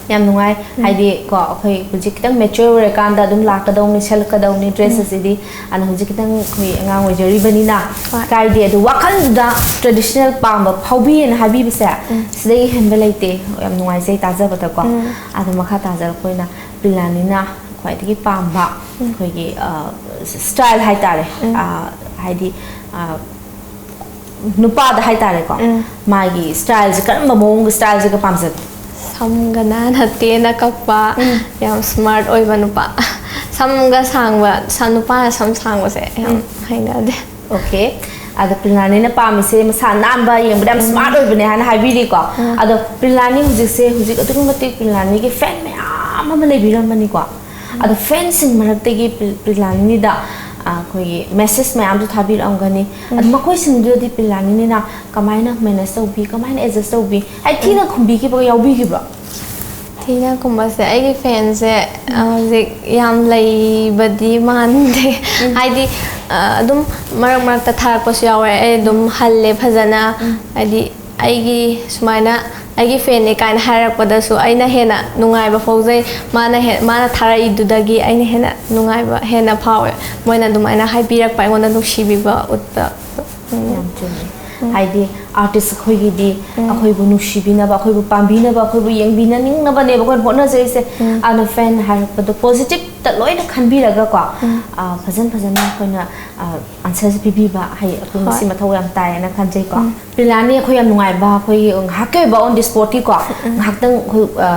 ꯌꯥꯝ ꯅꯨꯡꯉꯥꯏ꯫ ꯎꯝ꯫ ꯍꯥꯏꯗꯤ ꯀꯣ, ꯑꯩꯈꯣꯏ ꯍꯧꯖꯤꯛ ꯈꯤꯇꯪ mature ꯑꯣꯏꯔꯀꯥꯟꯗ ꯑꯗꯨꯝ ꯂꯥꯛꯀꯗꯧꯅꯤ, ꯁꯦꯠꯂꯛꯀꯗꯧꯅꯤ dress ꯎꯝ꯫ ꯑꯁꯤꯗꯤ꯫ ꯑꯗꯨꯅ ꯍꯧꯖꯤꯛ ꯈꯤꯇꯪ ꯑꯩꯈꯣꯏ ꯑꯉꯥꯡ ꯑꯣꯏꯖꯔꯤꯕꯅꯤꯅ ꯍꯣꯏ꯫ ꯀꯥꯏꯗꯦ꯫ ꯑꯗꯨ ꯋꯥꯈꯜꯗꯨꯗ traditional ꯄꯥꯝꯕ ꯐꯥꯎꯕꯤꯌꯦꯅ ꯍꯥꯏꯕꯤꯕꯁꯦ, ꯎꯝ꯫ ꯁꯤꯗꯒꯤ ꯍꯦꯟꯕ ꯂꯩꯇꯦ꯫ ꯌꯥꯝ ꯅꯨꯡꯉꯥꯏꯖꯩ ꯇꯥꯖꯕꯗꯀꯣ꯫ ꯎꯝ꯫ ꯑꯗꯣ ꯃꯈꯥ ꯇꯥꯖꯔꯛꯄ ꯑꯣꯏꯅ ꯄ꯭ꯔꯤꯂꯥꯅꯤꯅ ꯈ꯭ꯋꯥꯏꯗꯒꯤ ꯄꯥꯝꯕ ꯎꯝ꯫ ꯑꯩꯈꯣꯏꯒꯤ, ꯑ, style ꯍꯥꯏꯇꯥꯔꯦ꯫ ꯎꯝ꯫ ꯑ, ꯍꯥꯏꯗꯤ, ꯑ, ꯅꯨꯄꯥꯗ ꯍꯥꯏꯇꯥꯔꯦꯀꯣ, ꯎꯝ꯫ ꯃꯥꯒꯤ styleꯁꯦ ꯀꯔꯝꯕ ꯃꯑꯣꯡꯒꯤ styleꯁꯤꯒ ꯄꯥꯝꯖꯒꯦ? ꯁꯝꯒ ꯅꯥꯟꯅ ꯇꯦꯟꯅ ꯀꯛꯄ, ꯎꯝ꯫ ꯌꯥꯝ smart ꯑꯣꯏꯕ ꯅꯨꯄꯥ꯫ ꯁꯝꯒ ꯁꯥꯡꯕ, ꯁꯝ-, ꯅꯨꯄꯥꯅ ꯁꯝ ꯁꯥꯡꯕꯁꯦ ꯌꯥꯝ ꯎꯝ꯫ ꯍꯩꯅꯗꯦ꯫ Okay꯫ ꯑꯗꯣ ꯄ꯭ꯔꯤꯂꯥꯅꯤꯅ ꯄꯥꯝꯃꯤꯁꯦ ꯃꯁꯥ ꯅꯥꯟꯕ, ꯌꯦꯡꯕꯗ ꯌꯥꯝ ꯎꯝ꯫ Smart ꯑꯣꯏꯕꯅꯦ ꯍꯥꯏꯅ ꯍꯥꯏꯕꯤꯔꯤꯀꯣ꯫ ꯎꯝ꯫ ꯑꯗꯣ ꯄ꯭ꯔꯤꯂꯥꯅꯤ ꯍꯧꯖꯤꯛꯁꯦ, ꯍꯧꯖꯤꯛ ꯑꯗꯨꯛꯀꯤ ꯃꯇꯤꯛ ꯄ꯭ꯔꯤꯂꯥꯅꯤꯒꯤ fan ꯃꯌꯥꯝ ꯑꯃ ꯂꯩꯕꯤꯔꯝꯕꯅꯤꯀꯣ꯫ ꯑꯗꯣ fanꯁꯤꯡ ꯃꯔꯛꯇꯒꯤ ꯄ꯭ꯔꯤ-, ꯄ꯭ꯔꯤꯂꯥꯅꯤꯗ, ꯑ, ꯑꯩꯈꯣꯏꯒꯤ message ꯃꯌꯥꯝꯁꯨ ꯊꯥꯕꯤꯔꯛꯑꯝꯒꯅꯤ꯫ ꯑꯗꯣ ꯎꯝ꯫ ꯃꯈꯣꯏꯁꯤꯡꯗꯨꯗꯤ ꯄ꯭ꯔꯤꯂꯥꯅꯤꯅ ꯀꯃꯥꯏꯅ manage ꯇꯧꯕꯤ, ꯀꯃꯥꯏꯅ adjust ꯇꯧꯕꯤ? ꯍꯥꯏꯗꯤ ꯊꯤꯅ ꯎꯝ꯫ ꯈꯨꯝꯕꯤꯈꯤꯕꯒ ꯌꯥꯎꯕꯤꯈꯤꯕ꯭ꯔꯣ? ꯊꯤꯅ ꯈꯨꯝꯕꯁꯦ, ꯑꯩꯒꯤ fanꯁꯦ, ꯑ, ꯎꯝ꯫ ꯍꯧꯖꯤꯛ ꯌꯥꯝ ꯂꯩꯕꯗꯤ ꯃꯥꯟꯗꯦ꯫ ꯎꯝ꯫ ꯍꯥꯏꯗꯤ, ꯑ, ꯑꯗꯨꯝ ꯃꯔꯛ ꯃꯔꯛꯇ ꯊꯥꯔꯛꯄꯁꯨ ꯌꯥꯎꯋꯦ꯫ ꯑꯩ ꯑꯗꯨꯝ ꯍꯜꯂꯦ ꯐꯖꯅ꯫ ꯎꯝ꯫ ꯍꯥꯏꯗꯤ ꯑꯩꯒꯤ ꯁꯨꯃꯥꯏꯅ ꯑꯩꯒꯤ fanꯅꯦ ꯀꯥꯏꯅ ꯍꯥꯏꯔꯛꯄꯗꯁꯨ ꯑꯩꯅ ꯍꯦꯟꯅ ꯅꯨꯡꯉꯥꯏꯕ ꯐꯥꯎꯖꯩ꯫ ꯃꯥꯅ ꯍꯦ-, ꯃꯥꯅ ꯊꯥꯔꯛꯏꯗꯨꯗꯒꯤ ꯑꯩꯅ ꯍꯦꯟꯅ ꯅꯨꯡꯉꯥꯏꯕ ꯍꯦꯟꯅ ꯐꯥꯎꯋꯦ꯫ ꯃꯣꯏꯅ ꯑꯗꯨꯃꯥꯏꯅ ꯍꯥꯏꯕꯤꯔꯛꯄ, ꯑꯩꯉꯣꯟꯗ ꯅꯨꯡꯁꯤꯕꯤꯕ ꯎꯠꯄ꯫ ꯎꯝ꯫ ꯌꯥꯝ ꯆꯨꯝꯃꯦ꯫ ꯎꯝ꯫ ꯍꯥꯏꯗꯤ ꯑꯥꯔꯇꯤꯁ ꯑꯩꯈꯣꯏꯒꯤꯗꯤ ꯑꯩꯈꯣꯏꯕꯨ ꯅꯨꯡꯁꯤꯕꯤꯅꯕ, ꯑꯩꯈꯣꯏꯕꯨ ꯄꯥꯝꯕꯤꯅꯕ, ꯑꯩꯈꯣꯏꯕꯨ ꯌꯦꯡꯕꯤꯅꯅꯤꯡꯅꯕꯅꯦꯕ ꯑꯩꯈꯣꯏꯅ ꯍꯣꯠꯅꯖꯔꯤꯁꯦ꯫ ꯑꯗꯨꯅ ꯐꯦꯟ ꯍꯥꯏꯔꯛꯄꯗꯣ ꯄꯣꯖꯤꯇꯤꯞꯇ ꯂꯣꯏꯅ ꯈꯟꯕꯤꯔꯒꯀꯣ, ꯑ, ꯐꯖꯅ ꯐꯖꯅ ꯑꯩꯈꯣꯏꯅ, ꯑ, ꯑꯟꯁꯔꯁꯦ ꯄꯤꯕꯤꯕ ꯍꯩ ꯑꯩꯈꯣꯏ ꯃꯁꯤ ꯃꯊꯧ ꯌꯥꯝ ꯇꯥꯏꯌꯦꯅ ꯈꯟꯖꯩꯀꯣ꯫ ꯄ꯭ꯔꯤꯂꯥꯅꯤ, ꯑꯩꯈꯣꯏ ꯌꯥꯝ ꯅꯨꯡꯉꯥꯏꯕ, ꯑꯩꯈꯣꯏꯒꯤ ꯉꯥꯏꯍꯥꯛꯀꯤ ꯑꯣꯏꯕ on the spot ꯀꯤꯀꯣ, ꯉꯥꯏꯍꯥꯛꯇꯪ ꯑꯩꯈꯣꯏ, ꯑ,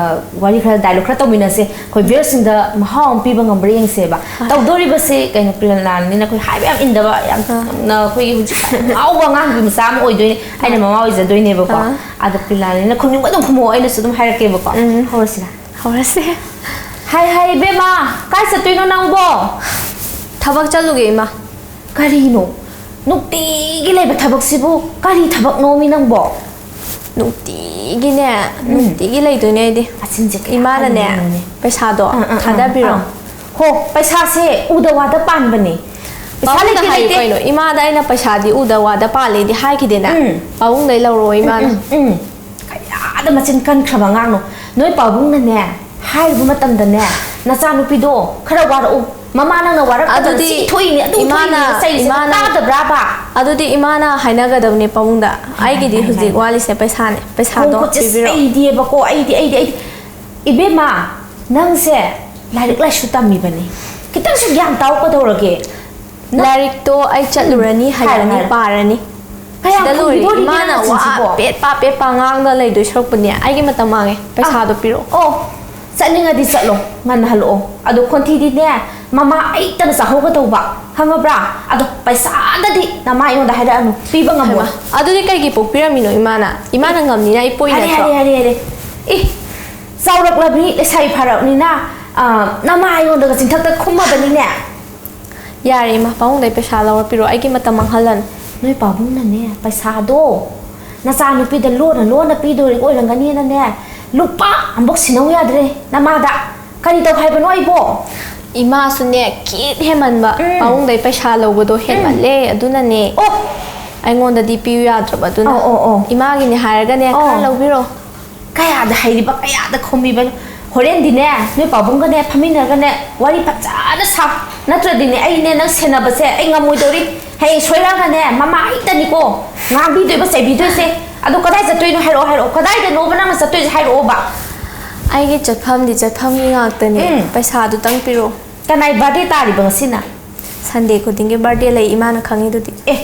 ꯋꯥꯔꯤ ꯈꯔ, ꯗꯥꯏꯂꯣꯛ ꯈꯔ ꯇꯧꯃꯤꯟꯅꯁꯦ꯫ ꯑꯩꯈꯣꯏ ꯚ꯭ꯌꯨꯋꯔꯁꯤꯡꯗ ꯃꯍꯥꯎ ꯑꯃ ꯄꯤꯕ ꯉꯝꯕ꯭ꯔꯥ ꯌꯦꯡꯁꯦꯕ꯫ ꯇꯧꯗꯣꯔꯤꯕꯁꯦ ꯀꯩꯅꯣ, ꯄ꯭ꯔꯤꯂꯥꯅꯤꯅ ꯑꯩꯈꯣꯏ ꯍꯥꯏꯕ ꯌꯥꯝ ꯏꯟꯗꯕ, ꯌꯥꯝꯅ ꯑꯩꯈꯣꯏꯒꯤ ꯍꯧꯖꯤꯛ ꯉꯥꯎꯕ ꯑꯉꯥꯡꯒꯤ ꯃꯆꯥ ꯑꯃ ꯑꯣꯏꯗꯣꯏꯅꯦ꯫ ꯑꯩꯅ ꯃꯃꯥ ꯑꯣꯏꯖꯗꯣꯏꯅꯦꯕꯀꯣ꯫ ꯑꯗꯣ ꯄ꯭ꯔꯤꯂꯥꯅꯤꯅ ꯈꯨꯝꯅꯤꯡꯕ ꯑꯗꯨꯝ ꯈꯨꯝꯃꯛꯑꯣ, ꯑꯩꯅꯁꯨ ꯑꯗꯨꯝ ꯍꯥꯏꯔꯛꯀꯦꯕꯀꯣ꯫ ꯍꯧꯔꯁꯤꯔꯥ? ꯍꯧꯔꯁꯦ꯫ ꯍꯥꯏ ꯍꯥꯏ ꯏꯕꯦꯝꯃ, ꯀꯥꯏ ꯆꯠꯇꯣꯏꯅꯣ ꯅꯪꯕꯣ? ꯊꯕꯛ ꯆꯠꯂꯨꯒꯦ ꯏꯃꯥ꯫ ꯀꯔꯤꯅꯣ? ꯅꯨꯡꯇꯤꯒꯤ ꯂꯩꯕ ꯊꯕꯛꯁꯤꯕꯨ ꯀꯔꯤ ꯊꯕꯛꯅꯣꯃꯤ ꯅꯪꯕꯣ? ꯅꯨꯡꯇꯤꯒꯤꯅꯦ, ꯎꯝ꯫ ꯅꯨꯡꯇꯤꯒꯤ ꯂꯩꯗꯣꯏꯅꯦ ꯑꯩꯗꯤ꯫ ꯃꯆꯤꯟꯁꯦ ꯀꯌꯥ ꯏꯃꯥꯅꯅꯦ, ꯀꯟꯕꯅꯣꯅꯦ? ꯄꯩꯁꯥꯗꯣ ꯑꯥ, ꯑꯥ, ꯑꯥ, ꯊꯥꯗꯕꯤꯔꯣ꯫ ꯑꯥ꯫ ꯍꯣ, ꯄꯩꯁꯥꯁꯦ ꯎꯗ ꯋꯥꯗ ꯄꯥꯟꯕꯅꯦ꯫ ꯄꯩꯁꯥ ꯄꯥꯕꯨꯡꯗ ꯂꯩꯇꯦ, ꯍꯥꯏꯌꯨ ꯂꯩꯇꯦ꯫ ꯀꯩꯅꯣ? ꯏꯃꯥꯗ ꯑꯩꯅ ꯄꯩꯁꯥꯗꯤ ꯎꯗ ꯋꯥꯗ ꯄꯥꯜꯂꯦꯗꯤ ꯍꯥꯏꯈꯤꯗꯦꯅ? ꯎꯝ꯫ ꯄꯥꯕꯨꯡꯗꯩ ꯂꯧꯔꯛꯑꯣ ꯏꯃꯥꯅ꯫ ꯎꯝ, ꯎꯝ, ꯎꯝ꯫ ꯀꯌꯥꯗ ꯃꯆꯤꯟ ꯀꯟꯈ꯭ꯔꯕ ꯑꯉꯥꯡꯅꯣ꯫ ꯅꯣꯏ ꯄꯥꯕꯨꯡꯅꯅꯦ ꯍꯥꯏꯔꯨꯕ ꯃꯇꯝꯗꯅꯦ, "ꯅꯆꯥꯅꯨꯄꯤꯗꯣ ꯈꯔ ꯋꯥꯔꯛꯎ꯫ ꯃꯃꯥ ꯅꯪꯅ ꯋꯥꯔꯛꯄꯗ ꯑꯗꯨꯗꯤ ꯁꯤ ꯊꯣꯛꯏꯅꯦ, ꯑꯗꯨ ꯏꯃꯥꯅ, ꯊꯣꯛꯏꯅꯦ" ꯆꯩꯔꯤꯁꯦ ꯏꯃꯥꯅ, ꯇꯥꯗꯕ꯭ꯔꯥꯕ? ꯑꯗꯨꯗꯤ ꯏꯃꯥꯅ ꯍꯥꯏꯅꯒꯗꯕꯅꯦ ꯄꯥꯕꯨꯡꯗ꯫ ꯍꯥꯏ, ꯑꯩꯒꯤꯗꯤ ꯍꯥꯏ, ꯍꯧꯖꯤꯛ ꯍꯥꯏ꯫ ꯋꯥꯠꯂꯤꯁꯦ ꯄꯩꯁꯥꯅꯦ꯫ ꯄꯩꯁꯥꯗꯣ ꯈꯣꯡ ꯈꯨꯠꯁꯦ ꯄꯤꯕꯤꯔꯣ꯫ ꯑꯩꯗꯤꯕꯀꯣ, ꯑꯩꯗꯤ, ꯑꯩꯗꯤ, ꯑꯩꯗꯤ꯫ ꯏꯕꯦꯝꯃ, ꯅꯪꯁꯦ ꯂꯥꯏꯔꯤꯛ ꯂꯥꯏꯁꯨ ꯇꯝꯃꯤꯕꯅꯤ꯫ ꯈꯤꯇꯪꯁꯨ ꯒ꯭ꯌꯥꯟ ꯇꯥꯎ ꯀꯩꯗꯧꯔꯒꯦ? ꯅꯪ ꯂꯥꯏꯔꯤꯛꯇꯣ ꯑꯩ ꯆꯠꯂꯨꯔꯅꯤ, ꯎꯝ, ꯍꯥꯏꯔꯣ, ꯍꯜꯂꯛꯑꯅꯤ, ꯍꯥꯏꯔꯣ꯫ ꯄꯥꯔꯅꯤ꯫ ꯀꯌꯥꯝ ꯁꯤꯗ ꯂꯣꯏꯔꯦ꯫ ꯈꯨꯝꯕꯤꯗꯣꯔꯤꯒꯦ ꯏꯃꯥꯅ ꯅꯪꯅ ꯋꯥ ꯆꯤꯟꯁꯤꯕꯣ? ꯄꯦꯠ ꯄꯥ ꯄꯦꯠ ꯄꯥ ꯉꯥꯡꯗ ꯂꯩꯗꯣꯏ ꯁꯔꯨꯛꯄꯨꯗꯤꯅꯦ, ꯑꯩꯒꯤ ꯃꯇꯝ ꯃꯥꯡꯉꯦ꯫ ꯄꯩꯁꯥꯗꯣ ꯑꯥ, ꯄꯤꯔꯛꯑꯣ꯫ ꯑꯣ, ꯆꯠꯅꯤꯡꯉꯗꯤ ꯆꯠꯂꯣ, ꯉꯟꯅ ꯍꯜꯂꯛꯑꯣ꯫ ꯑꯗꯣ ꯈꯣꯟꯊꯤꯗꯤꯅꯦ, ꯃꯃꯥ ꯑꯩꯇꯅ ꯆꯥꯍꯧꯒꯗꯧꯕ, ꯈꯪꯉꯕ꯭ꯔꯥ? ꯑꯗꯣ ꯄꯩꯁꯥꯗꯗꯤ ꯅꯃꯥ ꯑꯩꯉꯣꯟꯗ ꯍꯥꯏꯔꯛꯑꯅꯨ, ꯄꯤꯕ ꯉꯝꯃꯣꯏ꯫ ꯍꯩꯃꯥ, ꯑꯗꯨꯗꯤ ꯀꯩꯒꯤ ꯄꯣꯛꯄꯤꯔꯝꯃꯤꯅꯣ ꯏꯃꯥꯅ? ꯏꯃꯥꯅ ꯉꯝꯅꯤꯅ ꯑꯩ ꯄꯣꯛꯏ ꯌꯥꯔꯦ, ꯅꯠꯇ꯭ꯔꯣ? ꯌꯥꯔꯦ, ꯌꯥꯔꯦ, ꯌꯥꯔꯦ꯫ ꯏ, ꯆꯥꯎꯔꯛꯂꯕꯤ ꯂꯩꯁꯥꯕꯤ ꯐꯥꯔꯛꯑꯕꯅꯤꯅ, ꯑ, ꯅꯃꯥ ꯑꯩꯉꯣꯟꯗꯒ ꯆꯤꯟꯊꯛꯇ ꯈꯨꯝꯃꯕꯅꯤꯅꯦ꯫ ꯌꯥꯔꯦ ꯏꯃꯥ, ꯄꯥꯕꯨꯡꯗꯩ ꯄꯩꯁꯥ ꯂꯧꯔ ꯄꯤꯔꯛꯑꯣ, ꯑꯩꯒꯤ ꯃꯇꯝ ꯃꯥꯡꯍꯜꯂꯅꯨ꯫ ꯅꯣꯏ ꯄꯥꯕꯨꯡꯅꯅꯦ, ꯄꯩꯁꯥꯗꯣ ꯅꯆꯥꯅꯨꯄꯤꯗ ꯂꯣꯟꯅ ꯂꯣꯟꯅ ꯄꯤꯗꯣꯔꯤ ꯑꯣꯏꯔꯝꯒꯅꯤꯅꯅꯦ, ꯂꯨꯄꯥ ꯑꯃꯐꯥꯎ ꯁꯤꯟꯅꯧ ꯌꯥꯗ꯭ꯔꯦ ꯅꯃꯥꯗ꯫ ꯀꯔꯤ ꯇꯧ ꯍꯥꯏꯕꯅꯣ ꯑꯩꯕꯣ? ꯏꯃꯥꯁꯨꯅꯦ, ꯈꯤꯠ ꯍꯦꯟꯃꯟꯕ꯫ ꯎꯝ꯫ ꯄꯥꯕꯨꯡꯗꯩ ꯄꯩꯁꯥ ꯂꯧꯕꯗꯣ ꯎꯝ꯫ ꯍꯦꯟꯃꯜꯂꯦ, ꯑꯗꯨꯅꯅꯦ꯫ ꯑꯣ! ꯑꯩꯉꯣꯟꯗꯗꯤ ꯄꯤꯌꯨ ꯌꯥꯗ꯭ꯔꯕ, ꯑꯗꯨꯅ꯫ ꯑꯣ, ꯑꯣ, ꯑꯣ꯫ ꯏꯃꯥꯒꯤꯅꯦ ꯍꯥꯏꯔꯒꯅꯦ, ꯈꯔ ꯑꯣ꯫ ꯂꯧꯕꯤꯔꯣ꯫ ꯀꯌꯥꯗ ꯍꯩꯔꯤꯕ, ꯀꯌꯥꯗ ꯈꯨꯝꯃꯤꯕꯅꯣ? ꯍꯣꯔꯦꯟꯗꯤꯅꯦ, ꯅꯣꯏ ꯄꯥꯕꯨꯡꯒꯅꯦ ꯐꯝꯃꯤꯟꯅꯔꯒꯅꯦ ꯋꯥꯔꯤ ꯐꯖꯅ ꯁꯥ꯫ ꯅꯠꯇ꯭ꯔꯗꯤꯅꯦ, ꯑꯩꯅꯦ ꯅꯪ ꯁꯦꯟꯅꯕꯁꯦ ꯑꯩ ꯉꯝꯃꯣꯏꯗꯧꯔꯤ꯫ ꯍꯌꯦꯡ ꯁꯣꯏꯔꯛꯑꯒꯅꯦ ꯃꯃꯥ ꯑꯩꯇꯅꯤꯀꯣ꯫ ꯉꯥꯡꯕꯤꯗꯣꯏꯕ, ꯆꯩꯕꯤꯗꯣꯏꯁꯦ꯫ ꯑꯗꯣ ꯀꯗꯥꯏ ꯆꯠꯇꯣꯏꯅꯣ ꯍꯥꯏꯔꯛꯑꯣ, ꯍꯥꯏꯔꯛꯑꯣ꯫ ꯀꯗꯥꯏꯗꯅꯣꯕ ꯅꯪꯅ ꯆꯠꯇꯣꯏꯁꯦ ꯍꯥꯏꯔꯛꯑꯣꯕ꯫ ꯑꯩꯒꯤ ꯆꯠꯐꯝꯗꯤ ꯆꯠꯐꯝꯒꯤ ꯉꯥꯛꯇꯅꯦ꯫ ꯎꯝ꯫ ꯄꯩꯁꯥꯗꯨꯇꯪ ꯄꯤꯔꯛꯑꯣ꯫ ꯀꯅꯥꯏ ꯕꯥꯔꯗꯦ ꯇꯥꯔꯤꯕ ꯉꯁꯤꯅ? ꯁꯟꯗꯦ ꯈꯨꯗꯤꯡꯒꯤ ꯕꯥꯔꯗꯦ ꯂꯩ, ꯏꯃꯥꯅ ꯈꯪꯉꯤꯗꯨꯗꯤ꯫ ꯑꯦ,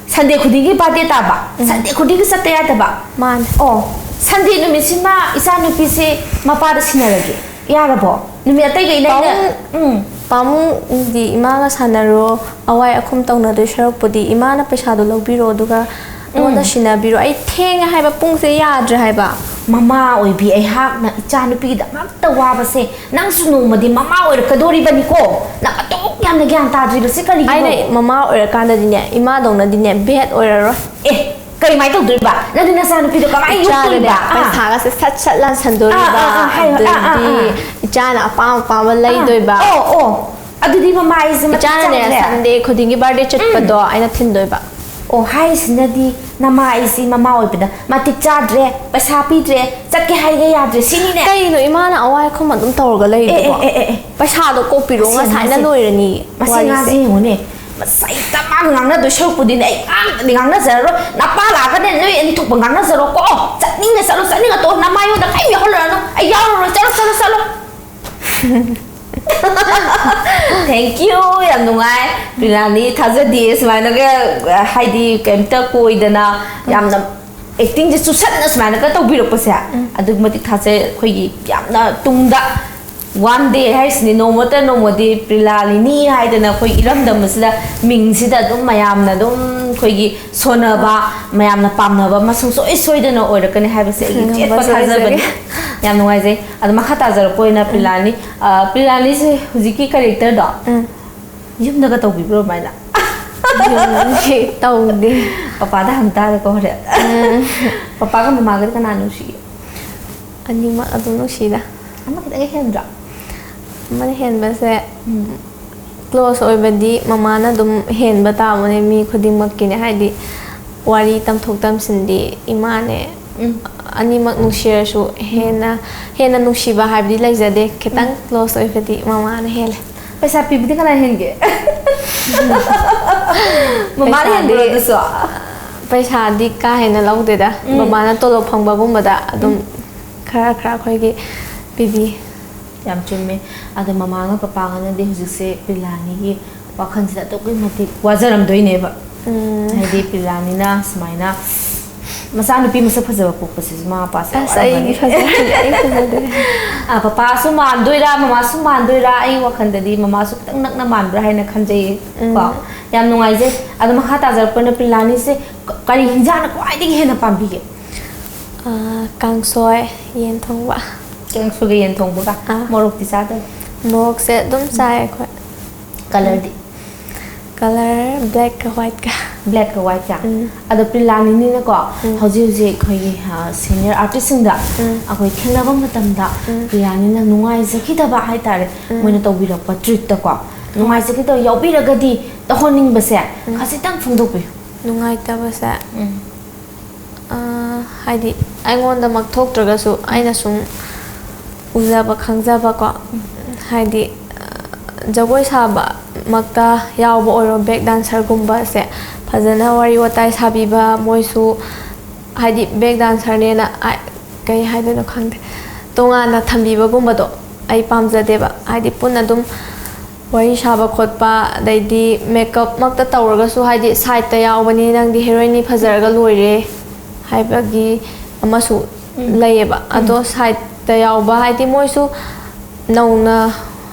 ꯁꯟꯗꯦ ꯈꯨꯗꯤꯡꯒꯤ ꯕꯥꯔꯗꯦ ꯇꯥꯕ? ꯁꯟꯗꯦ ꯈꯨꯗꯤꯡꯒꯤ ꯆꯠꯇ ꯌꯥꯗꯕ? ꯃꯥꯅꯦ꯫ ꯑꯣ, ꯁꯟꯗꯦ ꯅꯨꯃꯤꯠꯁꯤꯃ ꯏꯆꯥꯅꯨꯄꯤꯁꯦ ꯃꯄꯥꯗ ꯁꯤꯟꯅꯔꯒꯦ꯫ ꯌꯥꯔꯕꯣ? ꯅꯨꯃꯤꯠ ꯑꯇꯩꯒꯩꯅ ꯑꯩꯅ ꯄꯥꯕꯨꯡ- ꯎꯝ꯫ ꯄꯥꯕꯨꯡꯗꯤ ꯏꯃꯥꯒ ꯁꯥꯟꯅꯔꯣ, ꯑꯋꯥꯏ ꯑꯈꯨꯝ ꯇꯧꯅꯗꯣꯏ ꯁꯔꯨꯛꯄꯨꯗꯤ ꯏꯃꯥꯅ ꯄꯩꯁꯥꯗꯣ ꯂꯧꯕꯤꯔꯣ, ꯑꯗꯨꯒ ꯑꯩꯉꯣꯟꯗ ꯎꯝ꯫ ꯁꯤꯟꯅꯕꯤꯔꯣ꯫ ꯑꯩ ꯊꯦꯡꯉꯦ ꯍꯥꯏꯕ, ꯄꯨꯡꯁꯦ ꯌꯥꯗ꯭ꯔꯦ ꯍꯥꯏꯕ꯫ ꯃꯃꯥ ꯑꯣꯏꯕꯤ ꯑꯩꯍꯥꯛꯅ ꯏꯆꯥꯅꯨꯄꯤꯒꯤꯗꯃꯛꯇ ꯋꯥꯕꯁꯦ, ꯅꯪꯁꯨ ꯅꯣꯡꯃꯗꯤ ꯃꯃꯥ ꯑꯣꯏꯔꯛꯀꯗꯣꯔꯤꯕꯅꯤꯀꯣ꯫ ꯅꯪ ꯑꯗꯨꯛ ꯌꯥꯝꯅ ꯒ꯭ꯌꯥꯟ ꯇꯥꯗ꯭ꯔꯤꯕꯁꯦ ꯀꯔꯤꯒꯤꯅꯣ? ꯑꯩꯅ ꯃꯃꯥ ꯑꯣꯏꯔꯀꯥꯟꯗꯗꯤꯅꯦ, ꯏꯃꯥꯗꯧꯅꯗꯤꯅꯦ ꯕꯦꯠ ꯑꯣꯏꯔꯔꯣꯏ꯫ ꯑꯦ, ꯀꯔꯤꯃꯥꯏꯅ ꯇꯧꯗꯣꯏꯕ? ꯅꯪꯗꯤ ꯅꯆꯥꯅꯨꯄꯤꯗꯣ ꯀꯃꯥꯏꯅ ꯏꯆꯥꯗꯅꯦ ꯌꯣꯛꯇꯣꯏꯕ? ꯑꯥ꯫ ꯄꯩꯁꯥꯒꯁꯦ ꯁꯠ ꯁꯠ ꯂꯥꯟꯁꯟꯗꯣꯔꯤꯕ, ꯑꯥ, ꯑꯥ, ꯑꯥ, ꯍꯥꯏꯌꯣ꯫ ꯑꯥ, ꯑꯥ, ꯑꯗꯩꯗꯤ ꯑꯥ꯫ ꯏꯆꯥꯅ ꯑꯄꯥꯝ ꯑꯄꯥꯝꯕ ꯂꯩꯗꯣꯏꯕ꯫ ꯑꯣ, ꯑꯣ꯫ ꯑꯗꯨꯗꯤ ꯃꯃꯥ ꯑꯩꯁꯦ ꯃꯇꯤꯛ ꯏꯆꯥꯅꯅꯦ, ꯆꯥꯗ꯭ꯔꯦ꯫ ꯁꯟꯗꯦ ꯈꯨꯗꯤꯡꯒꯤ ꯕꯥꯔꯗꯦ ꯆꯠꯄꯗꯣ ꯑꯩꯅ ꯊꯤꯟꯗꯣꯏꯕ꯫ ꯑꯣ, ꯍꯥꯏꯔꯤꯁꯤꯅꯗꯤ ꯅꯃꯥ ꯑꯩꯁꯤ ꯃꯃꯥ ꯑꯣꯏꯕꯗ ꯃꯇꯤꯛ ꯆꯥꯗ꯭ꯔꯦ, ꯄꯩꯁꯥ ꯄꯤꯗ꯭ꯔꯦ, ꯆꯠꯀꯦ ꯍꯥꯏꯔꯒ ꯌꯥꯗ꯭ꯔꯦ ꯁꯤꯅꯤꯅꯦ꯫ ꯀꯩꯅꯣ ꯏꯃꯥꯅ ꯑꯋꯥꯏ ꯑꯈꯨꯝ ꯑꯗꯨꯝ ꯇꯧꯔꯒ ꯂꯩꯗꯨꯕꯣ? ꯑꯦ, ꯑꯦ, ꯑꯦ, ꯑꯦ꯫ ꯄꯩꯁꯥꯗꯣ ꯀꯣꯛꯄꯤꯔꯣ, ꯃꯁꯤ ꯉꯁꯥꯏꯅ ꯑꯉꯥꯡꯁꯦ, ꯂꯣꯏꯔꯅꯤ ꯃꯁꯤ ꯋꯥꯔꯤꯁꯦ꯫ ꯑꯉꯥꯡꯁꯦ ꯌꯦꯡꯉꯨꯅꯦ꯫ ꯃꯁꯩ ꯇꯞ ꯃꯥꯒ ꯉꯥꯡꯅꯗꯣꯏ ꯁꯔꯨꯛꯄꯨꯗꯤꯅꯦ, ꯑꯩ ꯉꯥꯡꯗꯤ ꯉꯥꯡꯅꯖꯔꯔꯣꯏ꯫ ꯅꯄꯥ ꯂꯥꯛꯑꯒꯅꯦ, ꯅꯣꯏ ꯑꯅꯤ ꯊꯣꯛꯄ ꯉꯥꯡꯅꯖꯔꯣꯀꯣ꯫ ꯆꯠꯅꯤꯡꯉ ꯆꯠꯂꯣ, ꯆꯠꯅꯤꯡꯉ ꯇꯣꯛꯑꯣ꯫ ꯅꯃꯥꯏꯉꯣꯟꯗ ꯀꯔꯤꯝ ꯌꯥꯎꯍꯜꯂꯨꯔꯅꯨ꯫ ꯑꯩ ꯌꯥꯎꯔꯔꯣꯏ꯫ ꯆꯠꯂꯣ, ꯆꯠꯂꯣ, ꯆꯠꯂꯣ꯫ Thank you, ꯌꯥꯝ ꯅꯨꯡꯉꯥꯏ꯫ ꯄ꯭ꯔꯤꯂꯥꯅꯤ, ꯊꯥꯖꯗꯦ ꯁꯨꯃꯥꯏꯅꯒ, ꯍꯥꯏꯗꯤ, ꯀꯩꯝꯇ ꯀꯣꯏꯗꯅ ꯌꯥꯝꯅ ꯑꯦꯛꯇꯤꯡꯁꯦ ꯆꯨꯁꯟꯅ ꯁꯨꯃꯥꯏꯅꯒ ꯇꯧꯕꯤꯔꯛꯄꯁꯦ꯫ ꯑꯗꯨꯛꯀꯤ ꯃꯇꯤꯛ ꯊꯥꯖꯩ꯫ ꯑꯩꯈꯣꯏꯒꯤ ꯌꯥꯝꯅ ꯇꯨꯡꯗ, ꯋꯥꯟ ꯗꯦ ꯍꯥꯏꯁꯤꯅꯤ, ꯅꯣꯡꯃꯇ ꯅꯣꯡꯃꯗꯤ ꯄ꯭ꯔꯤꯂꯥꯂꯤꯅꯤ ꯍꯥꯏꯗꯅ ꯑꯩꯈꯣꯏ ꯏꯔꯝꯗꯝ ꯑꯁꯤꯗ ꯃꯤꯡꯁꯤꯗ ꯑꯗꯨꯝ ꯃꯌꯥꯝꯅ ꯑꯗꯨꯝ ꯑꯩꯈꯣꯏꯒꯤ ꯁꯣꯟꯅꯕ, ꯃꯌꯥꯝꯅ ꯄꯥꯝꯅꯕ ꯑꯃ ꯁꯨꯡꯁꯣꯏ ꯁꯣꯏꯗꯅ ꯑꯣꯏꯔꯛꯀꯅꯤ ꯍꯥꯏꯕꯁꯦ ꯑꯩꯒꯤ ꯉꯝꯕ ꯆꯦꯠꯄ ꯊꯥꯖꯕꯅꯤ꯫ ꯁꯣꯏꯖꯒꯦ꯫ ꯌꯥꯝ ꯅꯨꯡꯉꯥꯏꯖꯩ꯫ ꯑꯗꯣ ꯃꯈꯥ ꯇꯥꯖꯔꯛꯄ ꯑꯣꯏꯅ ꯄ꯭ꯔꯤꯂꯥꯅꯤ, ꯑ, ꯄ꯭ꯔꯤꯂꯥꯅꯤꯁꯦ ꯍꯧꯖꯤꯛꯀꯤ ꯀꯦꯔꯦꯛꯇꯔꯗꯣ ꯎꯝ꯫ ꯌꯨꯝꯗꯒ ꯇꯧꯕꯤꯕ꯭ꯔꯣ ꯑꯗꯨꯃꯥꯏꯅ? ꯌꯨꯝꯗꯤ ꯇꯧꯗꯦ꯫ ꯄꯄꯥꯗ ꯍꯪ ꯇꯥꯔꯦꯀꯣ ꯍꯣꯔꯦꯟ꯫ ꯄꯄꯥꯒ ꯃꯃꯥꯒꯗꯤ ꯀꯅꯥ ꯅꯨꯡꯁꯤꯒꯦ? ꯑꯅꯤꯃꯛ ꯑꯗꯨꯝ ꯅꯨꯡꯁꯤꯗ꯫ ꯑꯃ ꯈꯤꯇꯪ ꯍꯦꯟꯗ꯭ꯔꯣ? ꯑꯃꯅ ꯍꯦꯟꯕꯁꯦ, ꯎꯝ꯫ ꯀ꯭ꯂꯣꯁ ꯑꯣꯏꯕꯗꯤ ꯃꯃꯥꯅ ꯑꯗꯨꯝ ꯍꯦꯟꯕ ꯇꯥꯕꯅꯦ ꯃꯤ ꯈꯨꯗꯤꯡꯃꯛꯀꯤꯅꯦ, ꯍꯥꯏꯗꯤ ꯋꯥꯔꯤ ꯇꯝꯊꯣꯛ ꯇꯝꯁꯤꯟꯗꯤ ꯏꯃꯥꯅꯦ꯫ ꯎꯝ꯫ ꯑꯅꯤꯃꯛ ꯅꯨꯡꯁꯤꯔꯁꯨ ꯍꯦꯟꯅ, ꯍꯦꯟꯅ ꯅꯨꯡꯁꯤꯕ ꯍꯥꯏꯕꯗꯤ ꯂꯩꯖꯗꯦ, ꯈꯤꯇꯪ ꯀ꯭ꯂꯣꯁ ꯑꯣꯏꯕꯗꯤ ꯃꯃꯥꯅ ꯍꯦꯜꯂꯦ꯫ ꯄꯩꯁꯥ ꯄꯤꯕꯗꯤ ꯀꯅꯥ ꯍꯦꯟꯒꯦ? ꯃꯃꯥꯅ ꯄꯩꯁꯥꯗꯤ ꯍꯦꯟꯕ꯭ꯔꯣ ꯑꯗꯨꯁꯨ? ꯄꯩꯁꯥꯗꯤ ꯀꯥ ꯍꯦꯟꯅ ꯂꯧꯗꯦꯗ꯫ ꯎꯝ꯫ ꯕꯕꯥꯅ ꯇꯣꯂꯣꯞ ꯐꯪꯕꯒꯨꯝꯕꯗ ꯑꯗꯨꯝ ꯎꯝ꯫ ꯈꯔ ꯈꯔ ꯑꯩꯈꯣꯏꯒꯤ ꯄꯤꯕꯤ꯫ ꯌꯥꯝ ꯆꯨꯝꯃꯦ꯫ ꯑꯗꯣ ꯃꯃꯥꯒ ꯄꯄꯥꯒꯅꯗꯤ ꯍꯧꯖꯤꯛꯁꯦ ꯄ꯭ꯔꯤꯂꯥꯅꯤꯒꯤ ꯋꯥꯈꯜꯁꯤꯗ ꯑꯗꯨꯛꯀꯤ ꯃꯇꯤꯛ ꯋꯥꯖꯔꯝꯗꯣꯏꯅꯦꯕ꯫ ꯎꯝ꯫ ꯍꯥꯏꯗꯤ ꯄ꯭ꯔꯤꯂꯥꯅꯤꯅ ꯁꯨꯃꯥꯏꯅ ꯃꯆꯥꯅꯨꯄꯤ ꯃꯁꯛ ꯐꯖꯕ ꯄꯣꯛꯄꯁꯤꯁꯨ ꯃꯃꯥ ꯃꯄꯥꯁꯦ ꯑꯁ, ꯑꯩꯗꯤ ꯋꯥꯔꯝꯃꯅꯤ꯫ ꯐꯖꯗꯦ, ꯑꯩ ꯐꯖꯗꯦ꯫ ꯑ, ꯄꯄꯥꯁꯨ ꯃꯥꯟꯗꯣꯏꯔꯥ ꯃꯃꯥꯁꯨ ꯃꯥꯟꯗꯣꯏꯔꯥ, ꯑꯩ ꯋꯥꯈꯜꯗꯗꯤ ꯃꯃꯥꯁꯨ ꯈꯤꯇꯪ ꯅꯛꯅ ꯃꯥꯟꯕ꯭ꯔꯥ ꯍꯥꯏꯅ ꯈꯟꯖꯩꯌꯦ꯫ ꯎꯝ꯫ ꯀꯣ, ꯌꯥꯝ ꯅꯨꯡꯉꯥꯏꯖꯩ꯫ ꯑꯗꯣ ꯃꯈꯥ ꯇꯥꯖꯔꯛꯄꯅ ꯄ꯭ꯔꯤꯂꯥꯅꯤꯁꯦ ꯀ-, ꯀꯔꯤ ꯍꯤꯟꯖꯥꯡꯅ ꯈ꯭ꯋꯥꯏꯗꯒꯤ ꯍꯦꯟꯅ ꯄꯥꯝꯕꯤꯒꯦ? ꯑꯥ, ꯀꯥꯡꯁꯣꯏ, ꯌꯦꯟ ꯊꯣꯡꯕ꯫ ꯀꯥꯡꯁꯣꯏꯒ ꯌꯦꯟ ꯊꯣꯡꯕꯒ꯫ ꯑꯥ꯫ ꯃꯣꯔꯣꯛꯇꯤ ꯆꯥꯗꯕ? ꯃꯣꯔꯣꯛꯁꯦ ꯑꯗꯨꯝ ꯆꯥꯏ ꯑꯩꯈꯣꯏ꯫ ꯀꯂꯔꯗꯤ? ꯀꯂꯔ ꯕ꯭ꯂꯦꯛꯀ ꯋꯥꯏꯠꯀ꯫ ꯕ꯭ꯂꯦꯛꯀ ꯋꯥꯏꯠꯀ꯫ ꯎꯝ꯫ ꯑꯗꯣ ꯄ꯭ꯔꯤꯂꯥꯅꯤꯅꯤꯅꯀꯣ, ꯎꯝ꯫ ꯍꯧꯖꯤꯛ ꯍꯧꯖꯤꯛ ꯑꯩꯈꯣꯏꯒꯤ, ꯑ, ꯁꯦꯅꯤꯌꯔ ꯑꯥꯔꯇꯤꯁꯁꯤꯡꯗ ꯎꯝ꯫ ꯑꯩꯈꯣꯏ ꯊꯦꯡꯅꯕ ꯃꯇꯝꯗ ꯎꯝ꯫ ꯄ꯭ꯔꯤꯂꯥꯅꯤꯅ ꯅꯨꯡꯉꯥꯏꯖꯈꯤꯗꯕ ꯍꯥꯏꯇꯥꯔꯦ, ꯎꯝ꯫ ꯃꯣꯏꯅ ꯇꯧꯕꯤꯔꯛꯄ ꯇ꯭ꯔꯤꯠꯇꯀꯣ, ꯅꯨꯡꯉꯥꯏꯖꯈꯤꯗꯕ ꯌꯥꯎꯕꯤꯔꯒꯗꯤ ꯇꯧꯍꯟꯅꯤꯡꯕꯁꯦ ꯎꯝ꯫ ꯈꯖꯤꯛꯇꯪ ꯐꯣꯡꯗꯣꯛꯄꯤꯌꯨ꯫ ꯅꯨꯡꯉꯥꯏꯇꯕꯁꯦ꯫ ꯎꯝ꯫ ꯑꯥ, ꯍꯥꯏꯗꯤ ꯑꯩꯉꯣꯟꯗꯃꯛ ꯊꯣꯛꯇ꯭ꯔꯒꯁꯨ ꯑꯩꯅ ꯁꯨꯝ ꯎꯖꯕ ꯈꯪꯖꯕꯀꯣ, ꯍꯥꯏꯗꯤ, ꯑꯥ, ꯖꯒꯣꯏ ꯁꯥꯕꯃꯛꯇ ꯌꯥꯎꯕ ꯑꯣꯏꯔꯣ, ꯕꯦꯛ ꯗꯥꯟꯁꯔꯒꯨꯝꯕꯁꯦ ꯐꯖꯅ ꯋꯥꯔꯤ ꯋꯥꯇꯥꯏ ꯁꯥꯕꯤꯕ, ꯃꯣꯏꯁꯨ ꯍꯥꯏꯗꯤ ꯕꯦꯛ ꯗꯥꯟꯁꯔꯅꯦꯅ ꯑꯥ, ꯀꯩ ꯍꯥꯏꯗꯣꯏꯅꯣ ꯈꯪꯗꯦ, ꯇꯣꯉꯥꯟꯅ ꯊꯝꯕꯤꯕꯒꯨꯝꯕꯗꯣ ꯑꯩ ꯄꯥꯝꯖꯗꯦꯕ꯫ ꯍꯥꯏꯗꯤ ꯄꯨꯟꯅ ꯑꯗꯨꯝ ꯋꯥꯔꯤ ꯁꯥꯕ ꯈꯣꯠꯄ, ꯑꯗꯩꯗꯤ ꯃꯦꯀꯞꯃꯛꯇ ꯇꯧꯔꯒꯁꯨ, ꯍꯥꯏꯗꯤ ꯁꯥꯏꯠꯇ ꯌꯥꯎꯕꯅꯤ, ꯅꯪꯗꯤ ꯍꯦꯔꯣꯏꯟꯅꯤ ꯐꯖꯔꯒ ꯂꯣꯏꯔꯦ ꯍꯥꯏꯕꯒꯤ ꯑꯃꯁꯨ ꯎꯝ꯫ ꯂꯩꯌꯦꯕ꯫ ꯎꯝ꯫ ꯑꯗꯣ ꯁꯥꯏꯠꯇ ꯌꯥꯎꯕ ꯍꯥꯏꯗꯤ ꯃꯣꯏꯁꯨ ꯅꯧꯅ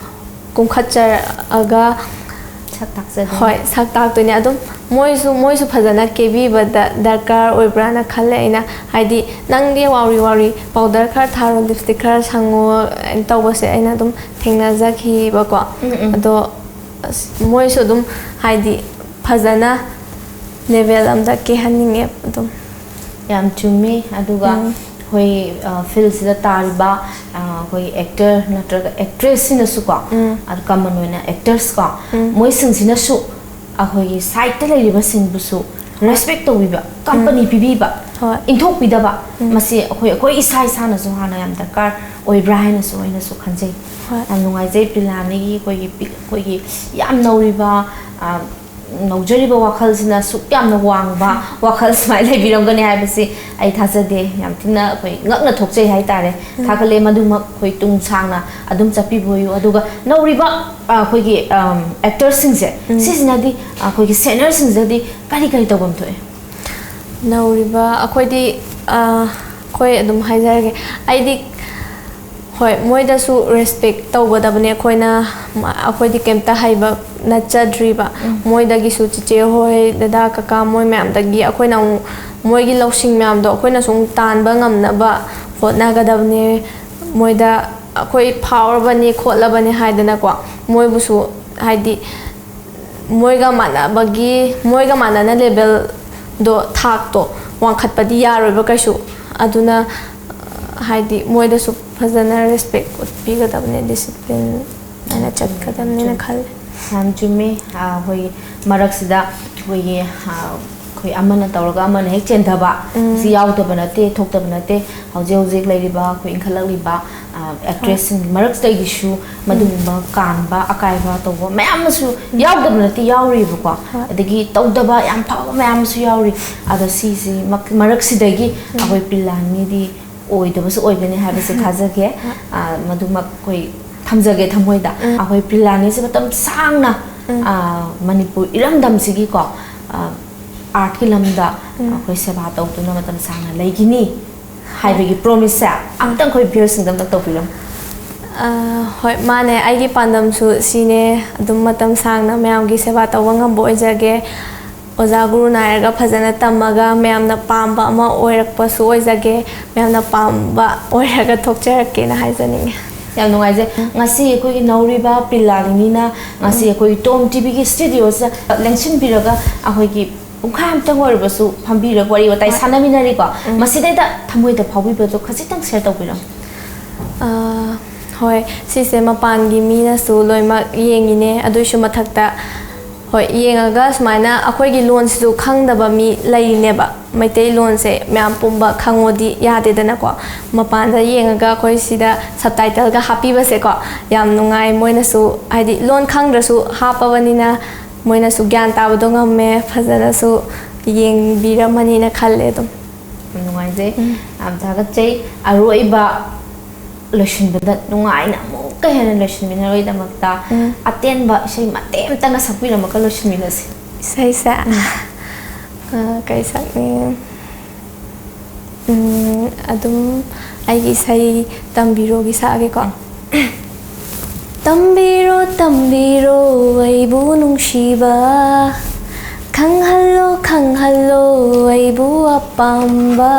ꯀꯨꯝꯈꯠꯆꯔꯛꯑꯒ, ꯁꯛ ꯇꯥꯛꯆꯗꯣꯏꯅꯤ꯫ ꯍꯣꯏ, ꯁꯛ ꯇꯥꯛꯇꯣꯏꯅꯦ꯫ ꯑꯗꯨꯝ ꯃꯣꯏꯁꯨ, ꯃꯣꯏꯁꯨ ꯐꯖꯅ ꯀꯦꯕꯤꯕꯗ ꯗꯔꯀꯥꯔ ꯑꯣꯏꯕ꯭ꯔꯥꯅ ꯈꯜꯂꯦ ꯑꯩꯅ꯫ ꯍꯥꯏꯗꯤ ꯅꯪꯗꯤ ꯋꯥꯎꯔꯤ ꯋꯥꯎꯔꯤ ꯄꯥꯎꯗꯔ ꯈꯔ ꯊꯥꯔꯣ, ꯂꯤꯞꯁꯇꯤꯛ ꯈꯔ ꯁꯪꯉꯣ ꯇꯧꯕꯁꯦ ꯑꯩꯅ ꯑꯗꯨꯝ ꯊꯦꯡꯅꯖꯈꯤꯕꯀꯣ꯫ ꯎꯝ, ꯎꯝ꯫ ꯑꯗꯣ ꯑꯁ, ꯃꯣꯏꯁꯨ ꯑꯗꯨꯝ ꯍꯥꯏꯗꯤ ꯐꯖꯅ ꯂꯦꯚꯦꯜ ꯑꯝꯗ ꯀꯦꯍꯟꯅꯤꯡꯉꯦ ꯑꯗꯨꯝ꯫ ꯌꯥꯝ ꯆꯨꯝꯃꯤ꯫ ꯑꯗꯨꯒ ꯎꯝ꯫ ꯑꯩꯈꯣꯏ, ꯑ, ꯐꯤꯜꯁꯤꯗ ꯇꯥꯔꯤꯕ, ꯑ, ꯑꯩꯈꯣꯏ ꯑꯦꯛꯇꯔ ꯅꯠꯇ꯭ꯔꯒ ꯑꯦꯛꯇ꯭ꯔꯦꯁꯁꯤꯅꯁꯨꯀꯣ, ꯎꯝ꯫ ꯑꯗꯨ ꯀꯃꯟ ꯑꯣꯏꯅ ꯑꯦꯛꯇꯔꯁꯀꯣ, ꯎꯝ꯫ ꯃꯣꯏꯁꯤꯡꯁꯤꯅꯁꯨ ꯑꯩꯈꯣꯏꯒꯤ ꯁꯥꯏꯠꯇ ꯂꯩꯔꯤꯕꯁꯤꯡꯕꯨꯁꯨ ꯔꯦꯁꯄꯦꯛ ꯇꯧꯕꯤꯕ, ꯀꯝꯄꯅꯤ ꯄꯤꯕꯤꯕ, ꯍꯣꯏ꯫ ꯏꯟꯊꯣꯛꯄꯤꯗꯕ, ꯎꯝ꯫ ꯃꯁꯤ ꯑꯩꯈꯣꯏ, ꯑꯩꯈꯣꯏ ꯏꯁꯥ ꯏꯁꯥꯅꯁꯨ ꯍꯥꯟꯅ ꯌꯥꯝ ꯗꯔꯀꯥꯔ ꯑꯣꯏꯕ꯭ꯔꯥ ꯍꯥꯏꯅꯁꯨ ꯑꯩꯅꯁꯨ ꯈꯟꯖꯩ꯫ ꯍꯣꯏ꯫ ꯌꯥꯝ ꯅꯨꯡꯉꯥꯏꯖꯩ ꯄ꯭ꯔꯤꯂꯥꯅꯤꯒꯤ ꯑꯩꯈꯣꯏꯒꯤ ꯄꯤ-, ꯑꯩꯈꯣꯏꯒꯤ ꯌꯥꯝ ꯅꯧꯔꯤꯕ, ꯑ, ꯅꯧꯖꯔꯤꯕ ꯋꯥꯈꯜꯁꯤꯅ ꯁꯨꯛ ꯌꯥꯝꯅ ꯋꯥꯡꯕ ꯋꯥꯈꯜ ꯁꯨꯃꯥꯏꯅ ꯂꯩꯕꯤꯔꯝꯒꯅꯤ ꯍꯥꯏꯕꯁꯤ ꯑꯩ ꯊꯥꯖꯗꯦ꯫ ꯌꯥꯝ ꯊꯤꯅ ꯑꯩꯈꯣꯏ ꯉꯛꯅ ꯊꯣꯛꯆꯩ ꯍꯥꯏꯇꯥꯔꯦ꯫ ꯊꯥꯒꯠꯂꯦ꯫ ꯃꯗꯨꯃꯛ ꯑꯩꯈꯣꯏ ꯇꯨꯡ ꯁꯥꯡꯅ ꯑꯗꯨꯝ ꯆꯠꯄꯤꯕ ꯑꯣꯏꯌꯨ꯫ ꯑꯗꯨꯒ ꯅꯧꯔꯤꯕ, ꯑ, ꯑꯩꯈꯣꯏꯒꯤ, ꯑꯝ, ꯑꯦꯛꯇꯔꯁꯤꯡꯁꯦ, ꯁꯤꯁꯤꯅꯗꯤ, ꯑ, ꯑꯩꯈꯣꯏꯒꯤ ꯁꯦꯅꯤꯌꯔꯁꯤꯡꯁꯤꯗꯗꯤ ꯀꯔꯤ ꯀꯔꯤ ꯇꯧꯐꯝ ꯊꯣꯛꯑꯦ? ꯅꯧꯔꯤꯕ ꯑꯩꯈꯣꯏꯗꯤ, ꯑ, ꯑꯩꯈꯣꯏ ꯑꯗꯨꯝ ꯍꯥꯏꯖꯔꯒꯦ꯫ ꯑꯩꯗꯤ, ꯍꯣꯏ, ꯃꯣꯏꯗꯁꯨ ꯔꯦꯁꯄꯦꯛ ꯇꯧꯒꯗꯕꯅꯦ꯫ ꯑꯩꯈꯣꯏꯅ, ꯑꯩꯈꯣꯏꯗꯤ ꯀꯩꯝꯇ ꯍꯩꯕ ꯅꯠꯆꯗ꯭ꯔꯤꯕ꯫ ꯃꯣꯏꯗꯒꯤꯁꯨ ꯆꯤꯆꯦ ꯍꯣꯏ, ꯗꯗꯥ, ꯀꯀꯥ, ꯃꯣꯏ ꯃꯌꯥꯝꯗꯒꯤ ꯑꯩꯈꯣꯏꯅ ꯑꯃꯨꯛ ꯃꯣꯏꯒꯤ ꯂꯧꯁꯤꯡ ꯃꯌꯥꯝꯗꯣ ꯑꯩꯈꯣꯏꯅꯁꯨ ꯑꯃꯨꯛ ꯇꯥꯟꯕ ꯉꯝꯅꯕ ꯍꯣꯠꯅꯒꯗꯕꯅꯦ꯫ ꯃꯣꯏꯗ ꯑꯩꯈꯣꯏ ꯐꯥꯎꯔꯕꯅꯤ ꯈꯣꯠꯂꯕꯅꯤ ꯍꯥꯏꯗꯅꯀꯣ, ꯃꯣꯏꯕꯨꯁꯨ, ꯍꯥꯏꯗꯤ, ꯃꯣꯏꯒ ꯃꯥꯟꯅꯕꯒꯤ, ꯃꯣꯏꯒ ꯃꯥꯟꯅꯅ ꯂꯦꯕꯦꯜꯗꯣ, ꯊꯥꯛꯇꯣ ꯋꯥꯡꯈꯠꯄꯗꯤ ꯌꯥꯔꯣꯏꯕ ꯀꯩꯁꯨ꯫ ꯑꯗꯨꯅ, ꯍꯥꯏꯗꯤ, ꯃꯣꯏꯗꯁꯨ ꯐꯖꯅ ꯔꯦꯁꯄꯦꯛ ꯎꯠꯄꯤꯒꯗꯕꯅꯦ, ꯗꯤꯁꯤꯄ꯭ꯂꯤꯟ ꯅꯥꯏꯅ ꯆꯠꯀꯗꯕꯅꯦꯅ ꯈꯜꯂꯦ꯫ ꯌꯥꯝ ꯆꯨꯝꯃꯤ꯫ ꯑꯩꯈꯣꯏ ꯃꯔꯛꯁꯤꯗ ꯑꯩꯈꯣꯏꯒꯤ, ꯑꯩꯈꯣꯏ ꯑꯃꯅ ꯇꯧꯔꯒ ꯑꯃꯅ ꯍꯦꯛ ꯆꯦꯟꯊꯕ, ꯁꯤ ꯌꯥꯎꯗꯕ ꯅꯠꯇꯦ, ꯊꯣꯛꯇꯕ ꯅꯠꯇꯦ꯫ ꯍꯧꯖꯤꯛ ꯍꯧꯖꯤꯛ ꯂꯩꯔꯤꯕ ꯑꯩꯈꯣꯏ ꯏꯟꯈꯠꯂꯛꯂꯤꯕ, ꯑ, ꯑꯦꯛꯇ꯭ꯔꯦꯁꯁꯤꯡ ꯃꯔꯛꯇꯒꯤꯁꯨ ꯃꯗꯨꯒꯨꯝꯕ ꯀꯥꯟꯕ, ꯑꯀꯥꯏꯕ ꯇꯧꯕ ꯃꯌꯥꯝ ꯑꯃꯁꯨ ꯌꯥꯎꯗꯕ ꯅꯠꯇꯦ, ꯌꯥꯎꯔꯤꯕꯀꯣ꯫ ꯑꯗꯒꯤ ꯇꯧꯗꯕ ꯌꯥꯝ ꯐꯕ ꯃꯌꯥꯝ ꯑꯃꯁꯨ ꯌꯥꯎꯔꯤ꯫ ꯑꯗꯣ ꯁꯤꯁꯤ ꯃꯛ-, ꯃꯔꯛꯁꯤꯗꯒꯤ ꯑꯩꯈꯣꯏ ꯄ꯭ꯔꯤꯂꯥꯅꯤꯗꯤ ꯑꯣꯏꯗꯕꯁꯨ ꯑꯣꯏꯒꯅꯤ ꯍꯥꯏꯕꯁꯦ ꯊꯥꯖꯒꯦ꯫ ꯑ, ꯃꯗꯨꯃꯛ ꯑꯩꯈꯣꯏ ꯊꯝꯖꯒꯦ ꯊꯃꯣꯏꯗ꯫ ꯑꯩꯈꯣꯏ ꯄ꯭ꯔꯤꯂꯥꯅꯤꯁꯦ ꯃꯇꯝ ꯁꯥꯡꯅ, ꯑ, ꯃꯅꯤꯄꯨꯔ ꯏꯔꯝꯗꯝꯁꯤꯒꯤꯀꯣ, ꯑ, ꯑꯥꯔꯠꯀꯤ ꯂꯝꯗ ꯑꯩꯈꯣꯏ ꯁꯦꯕꯥ ꯇꯧꯗꯨꯅ ꯃꯇꯝ ꯁꯥꯡꯅ ꯂꯩꯈꯤꯅꯤ ꯍꯥꯏꯕꯒꯤ ꯄ꯭ꯔꯣꯃꯤꯁꯁꯦ ꯑꯝꯇꯪ ꯑꯩꯈꯣꯏ ꯚ꯭ꯌꯨꯌꯔꯁꯤꯡꯗ ꯑꯝꯇꯪ ꯇꯧꯕꯤꯔꯝꯃꯨ꯫ ꯑ, ꯍꯣꯏ, ꯃꯥꯅꯦ꯫ ꯑꯩꯒꯤ ꯄꯥꯟꯗꯝꯁꯨ ꯁꯤꯅꯦ, ꯑꯗꯨꯝ ꯃꯇꯝ ꯁꯥꯡꯅ ꯃꯌꯥꯝꯒꯤ ꯁꯦꯕꯥ ꯇꯧꯕ ꯉꯝꯕ ꯑꯣꯏꯖꯒꯦ꯫ ꯑꯣꯖꯥ ꯒꯨꯔꯨ ꯅꯥꯏꯔꯒ ꯐꯖꯅ ꯇꯝꯃꯒ ꯃꯌꯥꯝꯅ ꯄꯥꯝꯕ ꯑꯃ ꯑꯣꯏꯔꯛꯄꯁꯨ ꯑꯣꯏꯖꯒꯦ, ꯃꯌꯥꯝꯅ ꯄꯥꯝꯕ ꯑꯣꯏꯔꯒ ꯊꯣꯛꯆꯔꯛꯀꯦꯅ ꯍꯥꯏꯖꯅꯤꯡꯉꯤ꯫ ꯌꯥꯝ ꯅꯨꯡꯉꯥꯏꯖꯩ꯫ ꯉꯁꯤ ꯑꯩꯈꯣꯏꯒꯤ ꯅꯧꯔꯤꯕ ꯄ꯭ꯔꯤꯂꯥꯅꯤꯅꯤꯅ ꯉꯁꯤ ꯑꯩꯈꯣꯏ ꯇꯣꯝ ꯇꯤꯚꯤꯒꯤ ꯁ꯭ꯇꯨꯗꯤꯑꯣꯁꯤꯗ ꯂꯦꯡꯁꯤꯟꯕꯤꯔꯒ ꯑꯩꯈꯣꯏꯒꯤ ꯄꯨꯡꯈꯥꯏ ꯑꯃꯇꯪ ꯑꯣꯏꯔꯕꯁꯨ ꯐꯝꯕꯤꯔꯒ ꯋꯥꯔꯤ ꯋꯥꯇꯥꯏ ꯁꯥꯟꯅꯃꯤꯟꯅꯔꯤꯀꯣ꯫ ꯃꯁꯤꯗꯩꯗ ꯊꯃꯣꯏꯗ ꯐꯥꯎꯕꯤꯕꯗꯣ ꯈꯖꯤꯛꯇꯪ ꯁꯤꯌꯔ ꯇꯧꯕꯤꯔꯝꯃꯨ꯫ ꯑ, ꯍꯣꯏ, ꯁꯤꯁꯦ ꯃꯄꯥꯟꯒꯤ ꯃꯤꯅꯁꯨ ꯂꯣꯏꯅꯃꯛ ꯌꯦꯡꯉꯤꯅꯦ꯫ ꯑꯗꯨꯏꯁꯨ ꯃꯊꯛꯇ, ꯍꯣꯏ, ꯌꯦꯡꯉꯒ ꯁꯨꯃꯥꯏꯅ ꯑꯩꯈꯣꯏꯒꯤ ꯂꯣꯟꯁꯤꯁꯨ ꯈꯪꯗꯕ ꯃꯤ ꯂꯩꯔꯤꯅꯦꯕ꯫ ꯃꯩꯇꯩꯂꯣꯟꯁꯦ ꯃꯌꯥꯝ ꯄꯨꯝꯕ ꯈꯪꯉꯣꯗꯤ ꯌꯥꯗꯦꯗꯅꯀꯣ꯫ ꯃꯄꯥꯟꯗ ꯌꯦꯡꯉꯒ ꯑꯩꯈꯣꯏ ꯁꯤꯗ ꯁꯕꯇꯥꯏꯇꯜꯒ ꯍꯥꯞꯄꯤꯕꯁꯦꯀꯣ, ꯌꯥꯝ ꯅꯨꯡꯉꯥꯏ꯫ ꯃꯣꯏꯅꯁꯨ, ꯍꯥꯏꯗꯤ, ꯂꯣꯟ ꯈꯪꯗ꯭ꯔꯁꯨ ꯍꯥꯞꯄꯕꯅꯤꯅ ꯃꯣꯏꯅꯁꯨ ꯒ꯭ꯌꯥꯟ ꯇꯥꯕꯗꯣ ꯉꯝꯃꯦ, ꯐꯖꯅꯁꯨ ꯌꯦꯡꯕꯤꯔꯝꯃꯅꯤꯅ ꯈꯜꯂꯦ ꯑꯗꯨꯝ꯫ ꯌꯥꯝ ꯅꯨꯡꯉꯥꯏꯖꯩ꯫ ꯌꯥꯝ ꯊꯥꯒꯠꯆꯩ꯫ ꯑꯔꯣꯏꯕ ꯂꯣꯏꯁꯤꯟꯕꯗ ꯅꯨꯡꯉꯥꯏꯅ ꯑꯃꯨꯛꯀ ꯍꯦꯟꯅ ꯂꯣꯏꯁꯤꯟꯃꯤꯟꯅꯔꯣꯏꯗꯃꯛꯇ ꯑꯇꯦꯟꯕ ꯏꯁꯩ ꯃꯇꯦꯛ ꯑꯃꯇꯪꯒ ꯁꯛꯄꯤꯔꯝꯃꯒ ꯂꯣꯏꯁꯤꯟꯃꯤꯟꯅꯁꯤ꯫ ꯏꯁꯩꯁꯦ ꯑ, ꯀꯩ ꯁꯛꯅꯤ? ꯎꯝ, ꯑꯗꯨꯝ ꯑꯩꯒꯤ ꯏꯁꯩ ꯇꯝꯕꯤꯔꯣꯒꯤ ꯁꯛꯑꯒꯦꯀꯣ꯫ ꯇꯝꯕꯤꯔꯣ, ꯇꯝꯕꯤꯔꯣ ꯑꯩꯕꯨ ꯅꯨꯡꯁꯤꯕ, ꯈꯪꯍꯜꯂꯣ, ꯈꯪꯍꯜꯂꯣ ꯑꯩꯕꯨ ꯑꯄꯥꯝꯕ꯫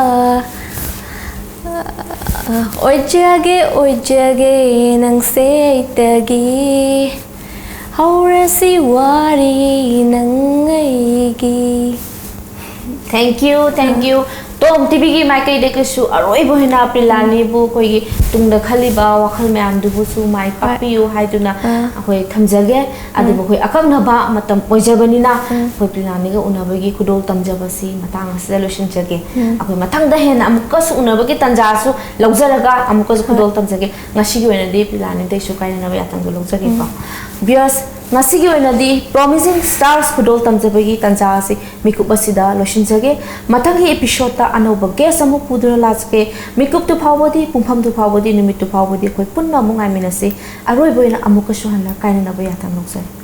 ꯑꯣꯏꯖꯒꯦ, ꯑꯣꯏꯖꯒꯦ ꯅꯪꯁꯦ ꯑꯩꯇꯒꯤ, ꯍꯧꯔꯁꯤ ꯋꯥꯔꯤ ꯅꯪ ꯑꯩꯒꯤ꯫ Thank you, thank you. ꯇꯣꯝ ꯇꯤꯚꯤꯒꯤ ꯃꯥꯏꯀꯩꯗꯒꯤꯁꯨ ꯑꯔꯣꯏꯕ ꯑꯣꯏꯅ ꯄ꯭ꯔꯤꯂꯥꯅꯤꯕꯨ ꯑꯩꯈꯣꯏꯒꯤ ꯇꯨꯡꯗ ꯈꯜꯂꯤꯕ ꯋꯥꯈꯜ ꯃꯌꯥꯝꯗꯨꯕꯨꯁꯨ ꯃꯥꯏ ꯄꯥꯛꯄꯤꯌꯨ ꯍꯥꯏꯗꯨꯅ ꯑꯥ꯫ ꯑꯩꯈꯣꯏ ꯊꯝꯖꯒꯦ꯫ ꯑꯗꯨꯕꯨ ꯑꯩꯈꯣꯏ ꯑꯀꯛꯅꯕ ꯃꯇꯝ ꯑꯣꯏꯖꯕꯅꯤꯅ ꯑꯩꯈꯣꯏ ꯄ꯭ꯔꯤꯂꯥꯅꯤꯒ ꯎꯅꯕꯒꯤ ꯈꯨꯗꯣꯜ ꯇꯝꯖꯕꯁꯤ ꯃꯇꯥꯡ ꯑꯁꯤꯗ ꯂꯣꯏꯁꯤꯟꯖꯒꯦ꯫ ꯑꯩꯈꯣꯏ ꯃꯊꯪꯗ ꯍꯦꯟꯅ ꯑꯃꯨꯛꯀꯁꯨ ꯎꯅꯕꯒꯤ ꯇꯥꯟꯖꯥꯁꯨ ꯂꯧꯖꯔꯒ ꯑꯃꯨꯛꯀꯁꯨ ꯈꯨꯗꯣꯜ ꯇꯝꯖꯒꯦ꯫ ꯉꯁꯤꯒꯤ ꯑꯣꯏꯅꯗꯤ ꯄ꯭ꯔꯤꯂꯥꯅꯤꯗꯩꯁꯨ ꯀꯥꯏꯅꯅꯕ ꯌꯥꯊꯪꯗꯣ ꯂꯧꯖꯒꯦꯀꯣ꯫ Viewers, ꯉꯁꯤꯒꯤ ꯑꯣꯏꯅꯗꯤ Promising Stars ꯈꯨꯗꯣꯜ ꯇꯝꯖꯕꯒꯤ ꯇꯥꯟꯖꯥ ꯑꯁꯤ ꯃꯤꯀꯨꯞ ꯑꯁꯤꯗ ꯂꯣꯏꯁꯤꯟꯖꯒꯦ꯫ ꯃꯊꯪꯒꯤ episode ꯇ ꯑꯅꯧꯕ guest ꯑꯃꯨꯛ ꯄꯨꯗꯨꯅ ꯂꯥꯛꯆꯒꯦ꯫ ꯃꯤꯀꯨꯞꯇꯨ ꯐꯥꯎꯕꯗꯤ, ꯄꯨꯡꯐꯝꯗꯨ ꯐꯥꯎꯕꯗꯤ, ꯅꯨꯃꯤꯠꯇꯨ ꯐꯥꯎꯕꯗꯤ ꯑꯩꯈꯣꯏ ꯄꯨꯟꯅ ꯑꯃꯨꯛ ꯉꯥꯏꯃꯤꯟꯅꯁꯤ꯫ ꯑꯔꯣꯏꯕ ꯑꯣꯏꯅ ꯑꯃꯨꯛꯀꯁꯨ ꯍꯟꯅ ꯀꯥꯏꯅꯅꯕ ꯌꯥꯊꯪ ꯂꯧꯖꯔꯤ꯫